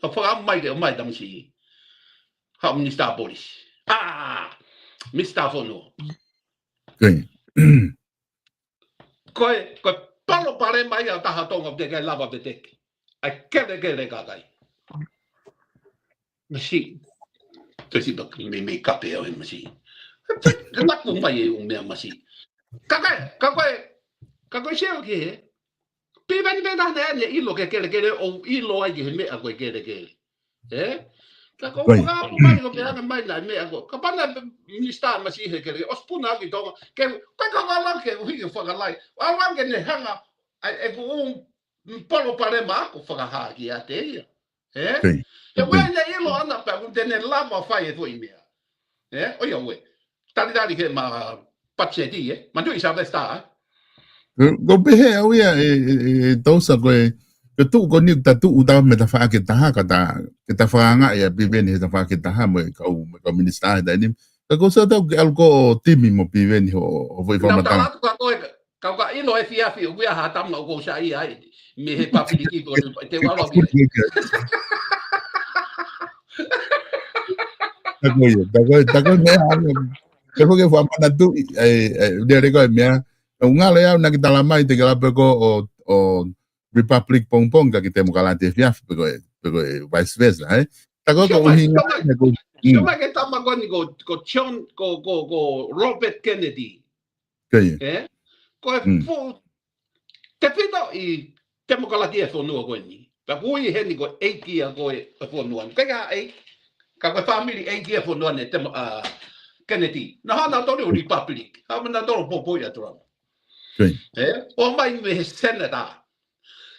Ka fakaʻamu mai ke ʻomai tamasiʻi haʻu minisitā polisi. ʻA, minisitā fonua. Ko e, ko e palopalema ia ʻa Tonga ʻoku teʻeki ai lava veteki ʻa e kelekele kakai. Masiʻi. Te si bak me me kape au he masiʻi. Te naku mai e u mea masiʻi. Kakai, kakai, kakai se o ke. Piveni pē naʻa ne ʻilo ki he kelekele ʻo ʻilo ai ki he meʻa ko e kelekele. Ē? Ka ko e fakaʻamu mai ko e pehē mai naʻe meʻa ko e. Kapau naʻe minisitā masiʻi he kelekele. ʻOsi puna ki Tonga. Ke, ko e kavala ke u hiki fakalai. ʻAuange ne hanga, ʻa e ku palopalema ko e fakahā kiate ia. Ē? He ʻoku ʻi ai ʻene ʻilo ʻana pea ʻoku te ne lava fai e foʻi meʻa. Ē? ʻOiauē. Talitali ke ma patiseti, ē? Manatuʻi Sylvester, ē? Ko e pehē au ia e, e, e Tousa ko e, ko e tuʻu ko eni ta tuʻu ta me ta faʻa ke taha, ka ta, ke ta fakaangaʻi ʻa Piveni he ta faʻa ke taha mo e kau, mo e kau minisitā he taimi ni. Ka ko sa tau ke ʻalu ko ʻo timi mo Piveni ho, ho foʻi fakamatala. Ka ko e, ka, ka ʻilo e fiafi, ʻoku ʻi ai ha tama ʻoku ou saiʻia ai, mei he papiliki ko e te walo ki. Ta ko ia, ta ko ia, ta ko ia meʻa, ʻa, ke fo ke fua manatuʻi, ʻe, ʻe, lele ko e meʻa, ʻo ngalo ia naʻa ke tala mai te ke lape ko ʻo, ʻo Republic pongipongi ka ke Temokalati he fiafi pe ko e, pe ko e vice versa, ē? Ta ko e ko e ʻuhinga, ko e, sio mai ke tama ko eni ko, ko John, ko, ko, ko Robert Kennedy. Ko ia. Ē? Ko e fuʻu tefito ʻi Temokalati e fonua ko eni. Pea ʻoku ui heni ko e ʻeiki ia ko e, e fonua ni. Ka ʻikai ha ʻeiki, ka ko e fāmili ʻeiki e fonua ni Temo-, ʻa, Kennedy. Naʻa hana tolu ʻo Republic. Hana tolu popo ia Trump. Ē? ʻO mai mei he Senate.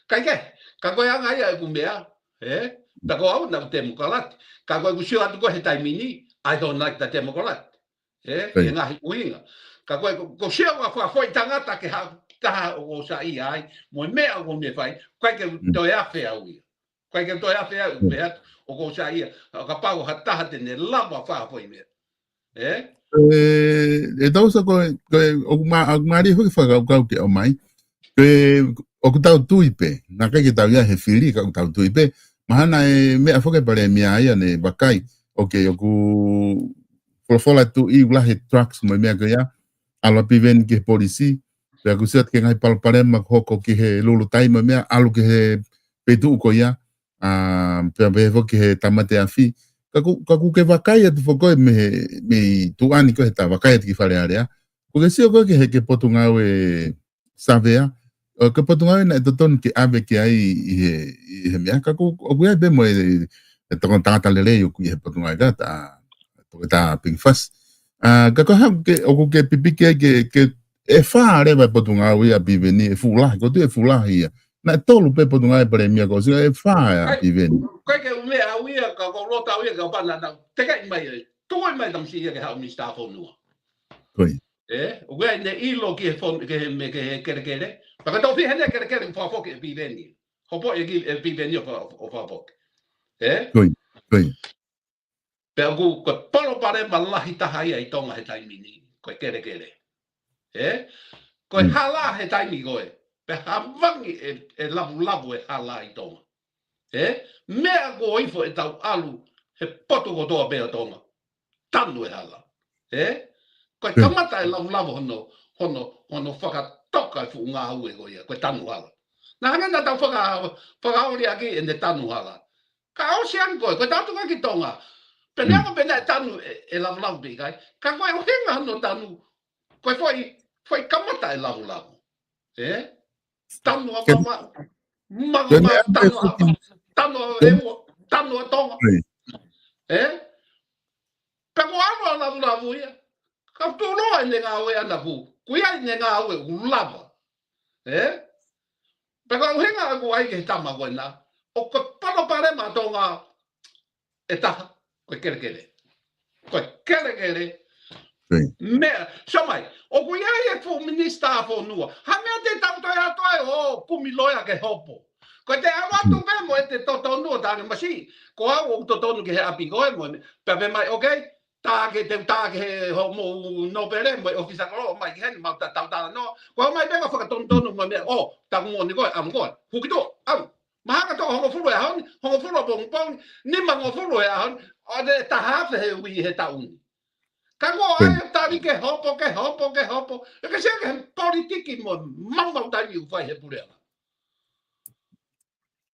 Ka ʻikai, ka ko e anga ia ʻeku meʻa. Ē? Ta ko au naʻa Temokalati. Ka ko ʻeku sio atu ko he taimi ni, ʻai tō naʻa ta Temokalati. Ē, ʻi he ngaahi ʻuhinga. Ka ko e, ko, ko e sio ʻa fakafoʻi tangata ke ha, taha ʻoku ou saiʻia ai, mo e meʻa ʻoku ne fai, ʻikai ke toe afe au ia. ʻIkai ke toe afe au, meʻa atu, ʻoku ou saiʻia, kapau ha taha te ne lava fakafoʻi meʻa. Ē? ʻE, ʻe Tousa ko e, ko e, ʻoku ma, ʻoku mālie foki fakakaukau ke ʻomai. Ko e, ʻoku tau tui pē, naʻe ʻikai ke tau ʻi ai he fili, ka ʻoku tau tui pē. Mahalo e meʻa foki e palēmia ia ne vakai. ʻOku, ʻoku folofola tuʻi ʻoku lahi e drugs mo e meʻa ko ia. ʻAlu ʻa Piveni ki he polisi. Pea ʻoku sio atu ki he ngaahi palopalema ʻoku hoko ki he Lulutai mo e meʻa, ʻalu ki he feituʻu ko ia. ʻA, pea pehē foki he Tāmate Afi. Ka ʻoku, ka ʻoku ke vakai atu foki mei he, mei tuʻa ni ko e ta vakai atu ki Fale Alea. ʻOku ke sio ko e ki he, ki he Potungāue Savea. ʻO ki he Potungāue naʻe totonu ke ʻave ki ai ʻi he, ʻi he meʻa ka ʻoku, ʻoku ʻi ai pē mo e, e toko tangata lelei ʻoku ʻi he Potungāue ka ta, toko ta Pingifasi. ʻA, ka ko e hā ke, ʻoku ke pipiki ai ke, ke, ʻe fā leva e Potungāue ia ʻa Piveni, ʻe fuʻu lahi, ko tu ʻe fuʻu lahi ia. Naʻe tolu pē Potungāue Palēmia ko si, ʻe fā ia ʻa Piveni. ʻIkai ke u meʻa au ia, ka ko lota au ia, ka pana na, te kai mai ai. Tuku mai tamasiʻi ia ke haʻu minisitā fonua. Ko ia. Ē, ʻoku ʻi ai ʻene ʻilo ki he fon-, ki he me-, ki he kelekele. Pea ka tau fiha ʻene kelekele, fakafoki ʻe Piveni. Hopo ʻe ki, ʻe Piveni ʻo fa-, ʻo fakafoki. Ē? Ko ia, ko ia. Pea ʻoku, ko e palopalema lahi taha ia ʻi Tonga he taimi ni, ko e kelekele. Ē? Ko e hala he taimi ko ē. Pea havangi ʻe, ʻe lavulavu e hala ʻi Tonga. Ē? Meʻa ko ē ifo ʻetau ʻalu he potu kotoa pē ʻo Tonga. Tanu e hala. Ē? Ko e kamata e lavulavu hono, hono, hono fakatoka e fuʻu ngāue ko ia, ko e tanu hala. Naʻa hangē naʻa tau faka-, fakaoli ʻaki ʻene tanu hala. Ka ʻosi ange ko ē, ko e tatu ko ē ki Tonga. Pe neongo pe naʻe tanu e, e lavulavu pe ʻikai. Ka ko e ʻuhinga hono tanu, ko e foʻi, foʻi kamata e lavulavu. Ē? Tanu ʻa Vavaʻu. Mama, tanu ʻa, tanu ʻa ʻEua, tanu ʻa Tonga. Ē? Pea ko e ʻalu ʻa lavulavu ia. Ka tuʻuloa ʻene ngāue ʻana ʻoku, ʻoku ʻi ai ʻene ngāue ʻoku lava. Ē? Pea ko e ʻuhinga ʻoku ʻai ke he tama ko ena. ʻOku palopalema Tonga ʻe taha, ko e kelekele. Ko e kelekele. Meʻa, sio mai, ʻoku ʻi ai e fuʻu minisitā fonua. Ha meʻa te tau toe atu ai ʻo kumi loea ke hopo. Ko e te ʻalu atu pē mo e te totonu ʻo tānge masiʻi. Ko au ʻoku totonu ki he ʻapi ko ē mo e meʻa. Pea pehē mai, okay, tā ke te, tā ke he hoʻomou nōpele mo e ʻōfisa kolo, mai ki heni, mau ta-, tau talanoa. Ko au mai pē ka fakatonutonu mo e meʻa, ʻo, taku moʻoni ko ē, ʻamu ko ē. Huki tuʻa, ʻamu. Mahalo ka toʻo hongofulu he ʻaho ni, hongofulu pongipongi, nimangofulu he ʻaho ni, ʻo ne taha afe he ui he taʻu ni. Ka ko e ʻai ʻo tali ke hopo, ke hopo, ke hopo. ʻE ke sio ki he politiki mo maumau taimi ʻoku fai he puleʻanga.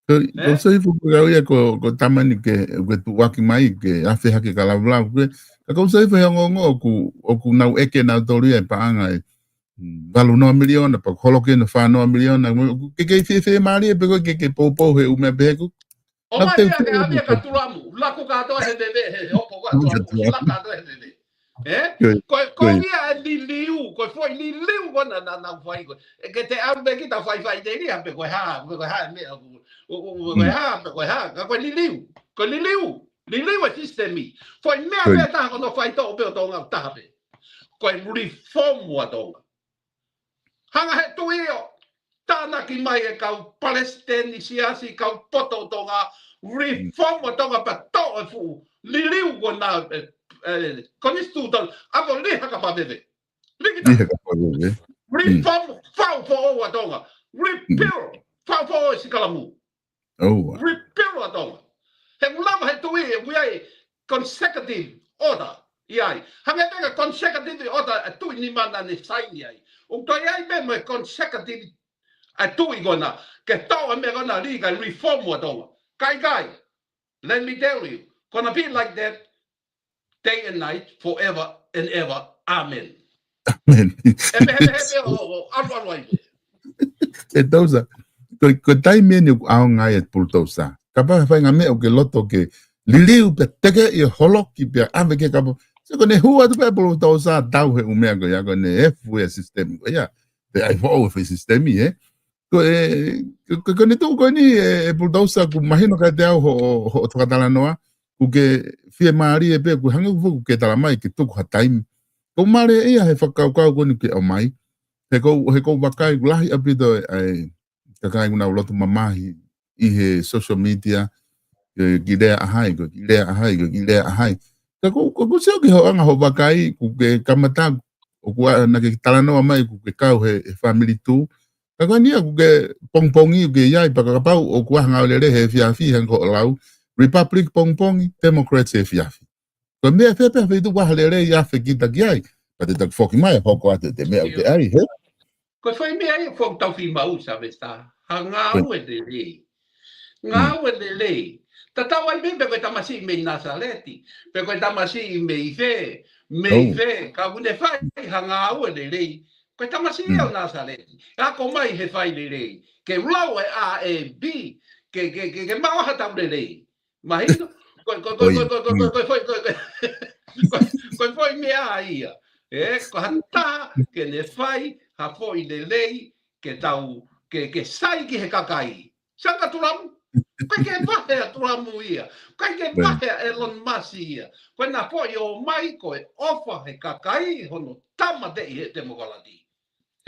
Ko, ko Ē? Soifo ko au ia ko, ko tamani ke, ke tuʻuaki mai, ke afe hake ka lavulavu ke. Ka ko Soifo he ongoongo ʻoku, ʻoku nau ʻeke nautolu ia e paʻanga ʻe, mm, valu noa miliona, pea holoki ʻe fā noa miliona. Ke, ke fie, fiemālie pē ko e ke, ke poupou he ʻū meʻa pehē ko. ʻO mai ia ke ʻave ka Tulamu, laku kātoa he veve, he, he hopo ka Tulamu, laku kātoa he veve. Ē? Ko e, ko ia e liliu, ko e foʻi liliu ko ena naʻa nau fai ko ē. ʻE ke te ʻalu pē kita fai fai te ria, pe ko e hā, pe ko e hā e meʻa, ko, ko, ko, ko e hā, pe ko e hā, ka ko e liliu, ko e liliu, liliu e sisitemi. Foʻi meʻa pē taha ko hono faitoʻo pē ʻo Tonga ʻoku taha pē. Ko e reform ʻa Tonga. Hanga he tuʻi ʻo tānaki mai e kau palesiteni siasi, kau poto ʻo Tonga, reform ʻa Tonga pea toʻo e fuʻu liliu ko ena, ē, ē, konisitūtone, ʻa ko e liha ka paveve. Likita. Liha ka paveve. Reform, fau foʻou ʻa Tonga. Repeal, fau foʻou e sikalamu. Repeal ʻa Tonga. He ʻoku lava he tuʻi, ʻoku ʻi ai consecutive order. ʻI ai. Hangē pē ko e consecutive order ʻa e tuʻi nima naʻa ne saini ai. ʻOku toe ʻi ai pē mo e consecutive ʻa e tuʻi ko ena. Ke toʻo e meʻa ko ena lī kae reform ʻa Tonga. Kai kai. Let me tell you. Gonna be like that. Day and night, forever and ever. Amen. Amen. ʻE mehe, mehe, mehe, ʻo, ʻo, ʻalu, ʻalu ai. ʻE Tausa, ko, ko e taimi eni ʻoku ʻaonga ai e Pulutousa. Kapau he faʻahinga meʻa ʻoku ke loto ke liliu pea teke ia holoki pea ʻave ke kapa. Sio ko ʻene hū atu pē Pulutousa tau he ʻū meʻa ko ia ko ʻene efu e sisitemi ko ia. Pea ʻai foʻou e foʻi sisitemi, ē. Ko e, ko, ko, ko ʻene tuʻu ko eni e, e Pulutousa ʻoku mahino kiate au hoʻo, hoʻo fakatalanoa, ʻoku ke fiemālie pē, ʻoku hangē ʻoku ke tala mai ke tuku ha taimi. ʻOku mālie ia he fakakaukau ko eni ke ʻomai. He ʻoku, he ʻoku ou vakai ʻoku lahi ʻaupito e, e kakai ʻoku nau loto mamahi ʻi he social media, ke, ke lea ʻa hai, ke, ke lea ʻa hai, ke, ke lea ʻa hai. Ka ʻoku, ʻoku, ʻoku sio ki hoʻo anga hoʻo vakai, ʻoku ke kamata, ʻoku ʻa, naʻa ke talanoa mai, ʻoku ke kau he, he family tuʻu. Ka ko eni ia ʻoku ke pongipongi ʻoku ke ʻi ai pea kapau ʻoku ʻi ai ha ngāue lelei he efiafi hangē ko hoʻo lau, Republic pongipongi, Democrats he efiafi. Ko e meʻa fē pē ha feituʻu ʻoku ʻi ai ha lelei ʻa e fekita ki ai. Pea te ta foki mai, hoko atu e meʻa ʻoku ke ʻai, he? Ko e foʻi meʻa ia ʻoku tau fiemaʻu, Sylvester. Ha ngāue lelei. Ngāue lelei. Tatau ai pē pe ko e tamasiʻi mei Nasaleti, pe ko e tamasiʻi mei fē, mei fē, ka ʻoku ne fai ha ngāue lelei. Ko e tamasiʻi ia ʻo Nasaleti. ʻE ako mai he fai lelei. Ke lau e A, E, B, ke, ke, ke, ke maʻu ha tau lelei. Mahino? Ko, ko, ko, ko e foʻi, ko, ko, ko e foʻi meʻa ia. Ē, ko ha taha ke ne fai ha foʻi lelei ke tau, ke, ke sai ki he kakai. Sai ka Tulamu. ʻIkai ke vahe ʻa Tulamu ia. ʻIkai ke vahe ʻa Elon Musk ia. Ko ʻena foʻi ō mai ko e ʻofa he kakai hono tāmateʻi he temokalati.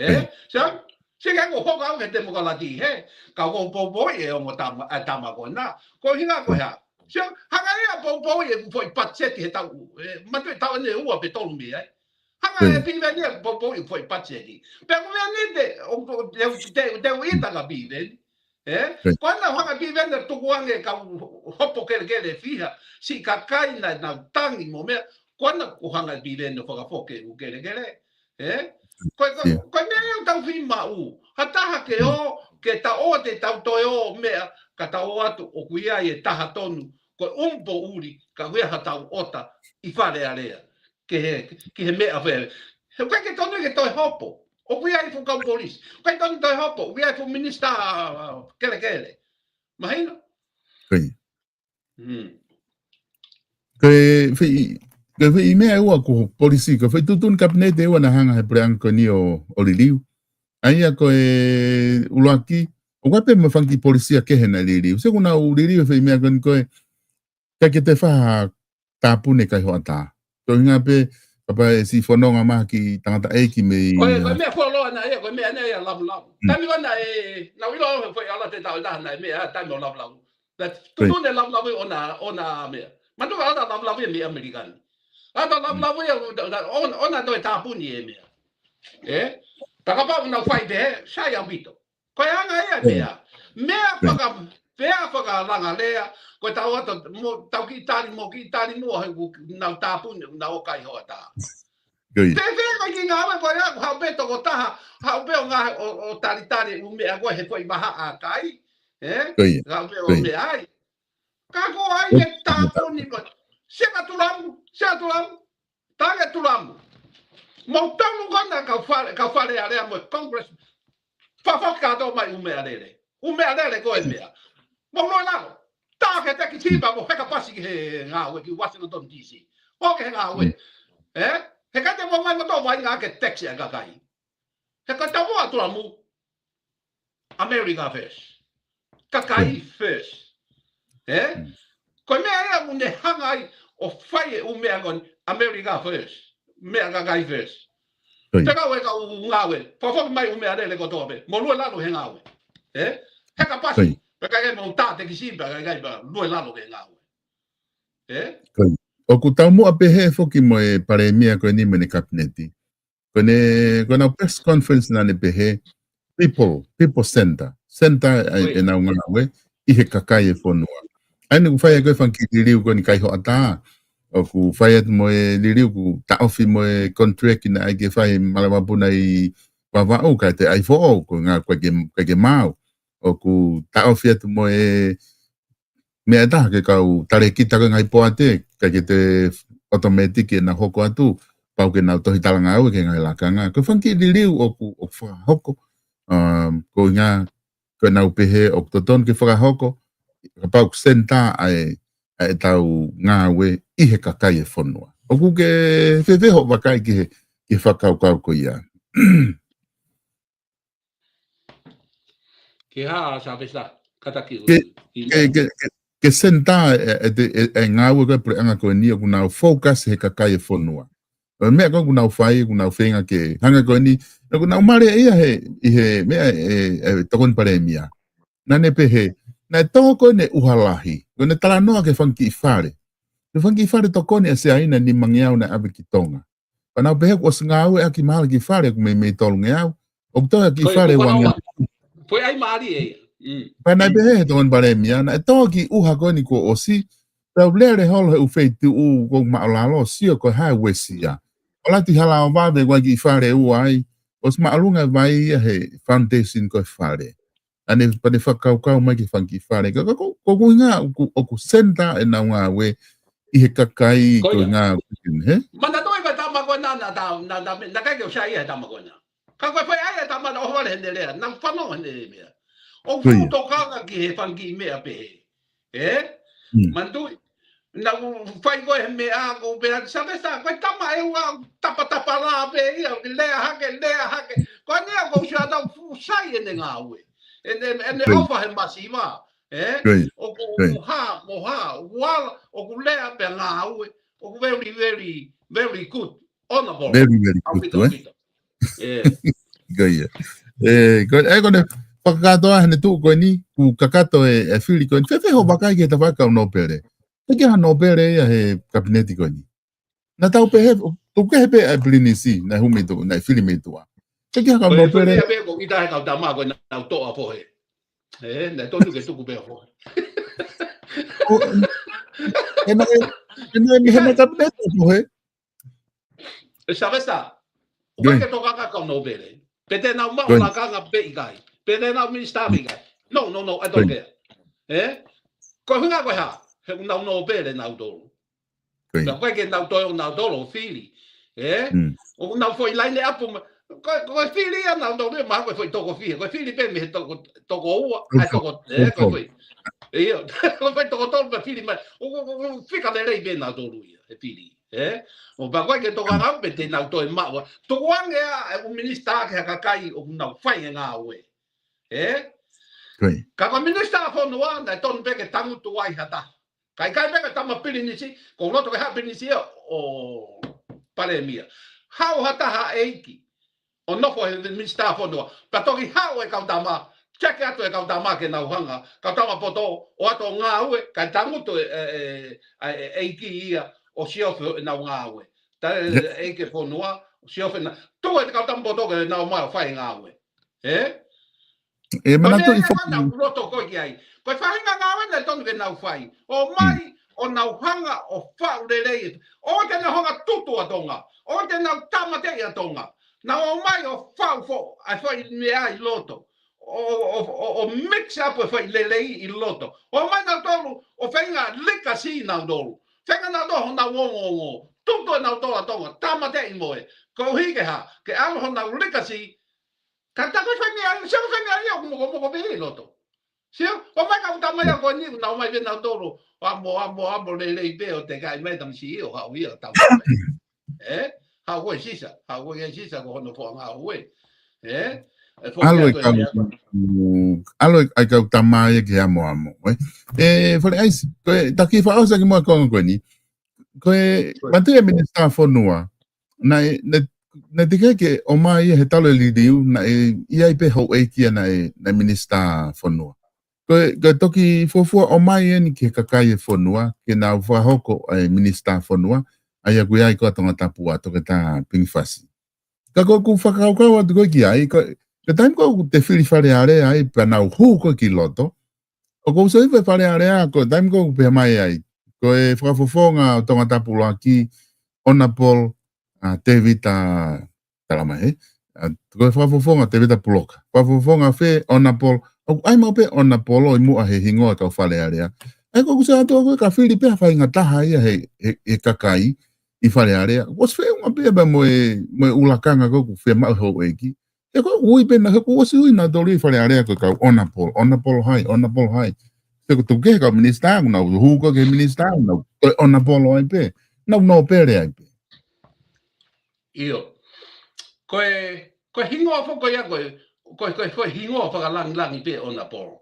Ē? Sai? Sai ke ʻoku hoko au he temokalati, he? Ka ʻoku ou poupouʻi e ongo tama, ʻa e tama ko ena. Ko e ʻuhinga ko e hā? Sai, hanga ia poupouʻi e foʻi patiseti he taʻu, ē, matu e taʻu ʻe ua pe tolu mei ai. Hanga e Piveni ia poupouʻi e foʻi patiseti. Pea ko e meʻa ni te, ʻo, ʻo, te, te, te u ʻita kia Piveni. Ē? Ko ʻena hanga Piveni ʻo tukuange kau hopo kelekele fiha, siʻi kakai naʻa nau tangi mo e meʻa, ko ʻena ʻoku hanga Piveni ʻo fakafoki e ʻū kelekele. Ē? Ko, ko, ko e meʻa ia ʻoku tau fiemaʻu. Ha taha ke ō, ke ta ō te tau toe ō meʻa, ka ta ō atu ʻoku ʻi ai e taha tonu, ko e ʻumu poʻuli, ka ʻoku ʻi ai ha tau ʻota ʻi Fale Alea. Ke he, ke he meʻa fē. He ʻoku ʻikai ke tonu ke toe hopo. ʻOku ʻi ai e fuʻu kau polisi. ʻOku ʻikai tonu toe hopo. ʻOku ʻi ai e fuʻu minisitā, ā, kelekele. Mahino? Ko e foʻi, ko e foʻi meʻa ʻe ua ko e polisi, ko e foʻi tuʻutuʻuni kapineti ʻe ua naʻe hanga he puleʻanga ko eni ʻo, ʻo liliu. ʻA ia ko e ʻuluaki, ʻoku ʻi ai pē mo e fanga kiʻi polisi ia kehe naʻe liliu. Sio ʻoku nau liliu e foʻi meʻa ko eni ko e, ʻikai ke toe fai ha tāpuni e kai hoʻatā. Ko e ʻuhinga pē, kapau ʻe siʻi fononga mai ha kiʻi tangataʻeiki mei, ko e, ko e meʻa fuoloa ʻana ia, ko e meʻa ʻana ia lavulavu. Taimi ko ena ē, naʻa ku ʻilo he foʻi ala te tau taha naʻe meʻa, taimi ʻo lavulavu. Naʻe tuʻutuʻuni e lavulavu ʻona, ʻona meʻa. Manatuʻi ʻa e lavulavu ia mei ʻAmelika ni. ʻA e lavulavu ia, ʻona, ʻona toe tāpuni e meʻa. Ē? Ka kapau naʻa nau fai pehē, sai ʻaupito. Ko e anga ia e meʻa. Meʻa faka, Pea fakalanga lea, ko e tau atu, mo, tau kiʻi tali, mo kiʻi tali mo, he ʻoku nau tāpuni, nau ʻo kai hoʻatā. Ko ia. Te te kai ki ngāue ko ia, haʻu pē tokotaha, haʻu pē ʻo ngā, ʻo, ʻo talitali, ʻū meʻa ko ē he foʻi vahaʻa kai, ē? Ko ia. Haʻu pē ʻo meʻa ai. Ka ko ai ke tāpuni ko. Seka tulamu, seka tulamu. Tānge tulamu. Mau tamu kona kau fale, kau fale alea mo e Congress. Fafaki kātoa mai ʻū meʻalele. ʻŪ meʻalele ko e meʻa. Mau lue lalo. Tā ke teki tipa mo heka pasi ki he ngāue ki Washington D C. ʻO ke he ngāue. Mm. Ē? He ka te mau mai mo tō vai ngā ke tax e kakai. He ka tau atu amu. America first. Kakai first. Ē? Mm. Ko e meʻa ia ʻoku ne hanga ai ʻo fai e ʻū meʻa ko eni America first. Meʻa kakai first. Ko ia. Te kau e kau ngāue. Fafaki mai ʻū meʻalele kotoa pē. Mo lue lalo he ngāue. Ē? Heka pasi. Ko ia. Pea kai mau tā te kisi, pea kai kai pea lue lalo he ngāue. Ē? Ko ia. ʻOku taumuʻa pehē foki mo e palēmia ko eni mo ʻene kapineti. Ko ʻene, ko ʻenau press conference naʻa ne pehē, people, people center. Center ai ʻenau ngāue ʻi he kakai e fonua. ʻA ia ʻoku fai ai ko e fanga kiʻi liliu ko eni kai hoʻatā. ʻOku fai atu mo e liliu ʻoku taʻofi mo e contract naʻe ʻai ke fai Malevapuna ʻi Vavaʻu kae te ʻai foʻou, ko e ngā, ko e ke, ko e ke mau. ʻOku taʻofi atu mo e meʻa ʻe taha ke kau talēkita ko e ngaahi poate, kae ke te automatic ʻenau hoko atu, pau ke nau tohi talangāue ki he ngaahi lakanga. Ko e fanga kiʻi liliu ʻoku, ʻoku fakahoko, um, ko e ngā, ko ʻenau pehē ʻoku totonu ke fakahoko, kapau ʻoku center ʻa e, ʻa ʻetau ngāue ʻi he kakai e fonua. ʻOku ke fēfē hoʻo vakai ki he, ki he fakakaukau ko ia. Ke hā, Sāvesa, kātaki ke, ke, ke, ke, ke center e, e, e, e ngāue ko e puleʻanga ko eni ʻoku nau focus he kakai e fonua. ʻO e meʻa ko ē ʻoku nau fai, ʻoku nau feinga ke hanga ko eni, ʻoku nau male ia he, ʻi he meʻa e, e, e tokoni palēmia. Naʻa ne pehē, naʻe tō ko eni ʻuha lahi, ko ʻene talanoa ki he fanga kiʻi fale. Ko e fanga kiʻi fale tokoni ʻa Siaina nimangeau naʻe ʻave ki Tonga. Pea nau pehē kuo ʻosi ngāueʻaki mahalo kiʻi fale ʻoku meimei tolungeau. ʻOku toe kiʻi fale ua ngeau. Ko e ʻai mālie ia. Mm. Pea naʻe pehē he tokoni palēmia, naʻe tō kiʻi ʻuha ko eni kuo ʻosi. Pea u lele holo he ʻū feituʻu ʻoku ou maʻulalo, sio ko e hā e uesia. ʻOlatu hala ʻo vave ko e kiʻi fale ua ai. ʻOsi māʻolunga e vai ia he foundation ko e fale. ʻA ne, pea ne fakakaukau mai ki he fanga kiʻi fale. Ka, ka, ko, ko, ko e ʻuhinga, ʻoku, ʻoku center ʻenau ngāue ʻi he kakai, ko e ngā, he? Manatuʻi ko e tama ko ena, na, na, na, na, na kai ke u sai he tama ko ena. Ka ko e fai ai e tama na ʻohovale heʻene lea, na fanongo heʻene meʻa. ʻOku fuʻu tokanga ki he fanga kiʻi meʻa pehē. Ē? Mm. Manatuʻi, naʻa ku fai ko e he meʻa ko u pehē atu Sāvesa, ko e tama ʻe ua tapatapa lā pē ia, ke lea hake, lea hake. Ko eni ia ko u sio atu ʻoku fuʻu sai ʻene ngāue. ʻEne, ʻene ʻofa he masiva. Ē? ʻOku hā, mo hā, ʻoku ala, ʻoku lea pea ngāue. ʻOku very, very, very good. Honourable. Very, very good, ē? Ē. Ko ia. Ē, ko, ē, ko ʻene fakakātoa heʻene tuʻu ko eni, kuo kakato e, e fili ko eni. Fēfē hoʻo vakai ki he tafaʻaki kau nōpele. Teʻeki ha nōpele ia he kapineti ko eni. Naʻa tau pehē, tuku kehe pē ʻa e pilinisi, naʻe hū mei tuʻa, naʻe fili mei tuʻa. Teʻeki ha kau nōpele. Ko e fili ia pē ko kita he kau tama ko ena nau toʻo ʻa fohe. Ē, naʻe tonu ke tuku pē ʻa fohe. ʻO, ē, ē, ē, ē, ē, he naʻe kapineti ʻa fohe. ʻE Sāvesa, ʻoku ʻikai ke tokanga kau nōpele. Pe te nau maʻu lakanga pe ʻikai. Pe te nau minisitā pe ʻikai. No, no, no, I don't care. Ē? Ko e ʻuhinga ko e hā, he ʻoku nau nōpele nautolu. Pea ʻoku ʻikai ke nau toe ʻo nautolu ʻo fili. Ē? ʻOku nau foʻi laine ʻapu ma, ko, ko e fili ia nautolu ia, mahalo ko e foʻi toko fiha. Ko e fili pē mei he toko, toko ua, ʻa e toko, ē, ko e foʻi. ʻIo, ko e foʻi toko tolu pea fili mai. ʻOku, ʻoku, ʻoku fika lelei pē nautolu ia, he fili. Ē? ʻO pea ʻoku ʻikai ke tokanga au pe te nau toe maʻu. Tukuange ʻa e ʻū minisitā ki ha kakai ʻoku nau fai e ngāue. Ē? Ka ko e minisitā fonua, naʻe tonu pē ke tangutu ai ha taha. Ka ʻikai pē ko e tama pilinisi, ko e loto ke ha pilinisi ia ʻo palēmia. Haʻu ha taha ʻeiki. ʻO nofo he minisitā fonua. Pea toki haʻu e kau tama, check atu e kau tama ke nau hanga, kau tama poto, ʻo ʻalu ʻo ngāue, kae tangutu e, e, e, e, ʻeiki ia, ʻo siofi ʻenau ngāue. Tala e ʻeiki e fonua, ʻo siofi na, tuku e kau tama poto ke nau ō mai ʻo fai ngāue. Ē? ʻE manatuʻi foki ʻa e loto ko ē ki ai. Ko e faʻahinga ngāue naʻe tonu ke nau fai. ʻOmai, ʻo nau hanga ʻo faʻu lelei. ʻOua te nau hanga tutu ʻa Tonga. ʻOua te nau tāmateʻi ʻa Tonga. Nau ō mai ʻo faʻu foʻi, ʻa e foʻi meʻa ʻi loto. ʻO, ʻo, ʻo, ʻo mix up ʻa e foʻi lelei ʻi loto. ʻOmai nautolu, ʻo feinga likasī nautolu. Feinga nautolu honau ongoongo. Tutu ʻe nautolu ʻa Tonga, tāmateʻi mo ē. Koeʻuhi ke hā, ke ʻalu honau likasī, ka ta ko e fai meʻa, sio fai meʻa ia ʻoku mokomoko pē ʻi loto. Sio, ʻomai kau tamai ʻa ko eni, nau ōmai pē nautolu, amo, amo, amo lelei pē ʻo te kai mai tamasiʻi ʻo haʻu ia tau mai. ʻE? Haʻu ko ē Sisa, haʻu ko ē Sisa ko hono foʻi ngāue. ʻE? ʻAlu ʻa e kau, ʻalu ʻa e kau tamai ki he amoamo, ʻe? ʻE, Fale ʻAisi, ko e, taki faʻosa ki muʻa konga ko eni. Ko e, manatuʻi ʻa e Minisitā Fonua, naʻe, naʻe, naʻe teʻeki ke ʻomai ia he talu e liliu, naʻe ʻi ai pē houʻeiki ia naʻe, naʻe Minisitā Fonua. Ko e, ko e toki fuofua ʻomai eni ki he kakai e fonua, ke nau fakahoko ʻa e Minisitā Fonua, ʻa ia ʻoku ʻi ai ko ē ʻa Tongatapu ʻa Toketā Pingifasi. Ka ko ʻeku fakakaukau atu ko ē ki ai, ko, ko e taimi ko ē ʻoku te fili Fale Alea ai, pea nau hū ko ē ki loto. ʻOku ou sio ʻi he Fale Alea, ko e taimi ko ē ʻoku pehē mai ai. Ko e fakafofonga ʻo Tongatapu ʻuluaki, Honourable, ʻa, Tevita Talamahe. ʻA, ko e fakafofonga Tevita Puloka. Fakafofonga fē Honourable, ʻoku ʻi ai maʻu pē Honourable ʻi muʻa he hingoa kau Fale Alea. ʻA ia ko ʻeku sio atu ko ē ka fili pē ha faʻahinga taha ia he, he, he kakai ʻi Fale Alea. ʻOsi feʻunga pē pea mo e, mo e ʻulakanga ko ē ʻoku fiemaʻu houʻeiki. ʻE ko e ui pē na, he kuo ʻosi ui nautolu ʻi Fale Alea ko e kau Honourable, Honourable hai, Honourable hai. He ko e tuku ki he kau minisitā, ʻoku nau hū ko ē ki he minisitā, ʻoku nau, ko e Honourable ai pē. Nau nōpele ai pē. ʻIo. Ko e, ko e hingoa foki ia, ko e, ko e, ko e, ko e hingoa fakalangilangi pē Honourable.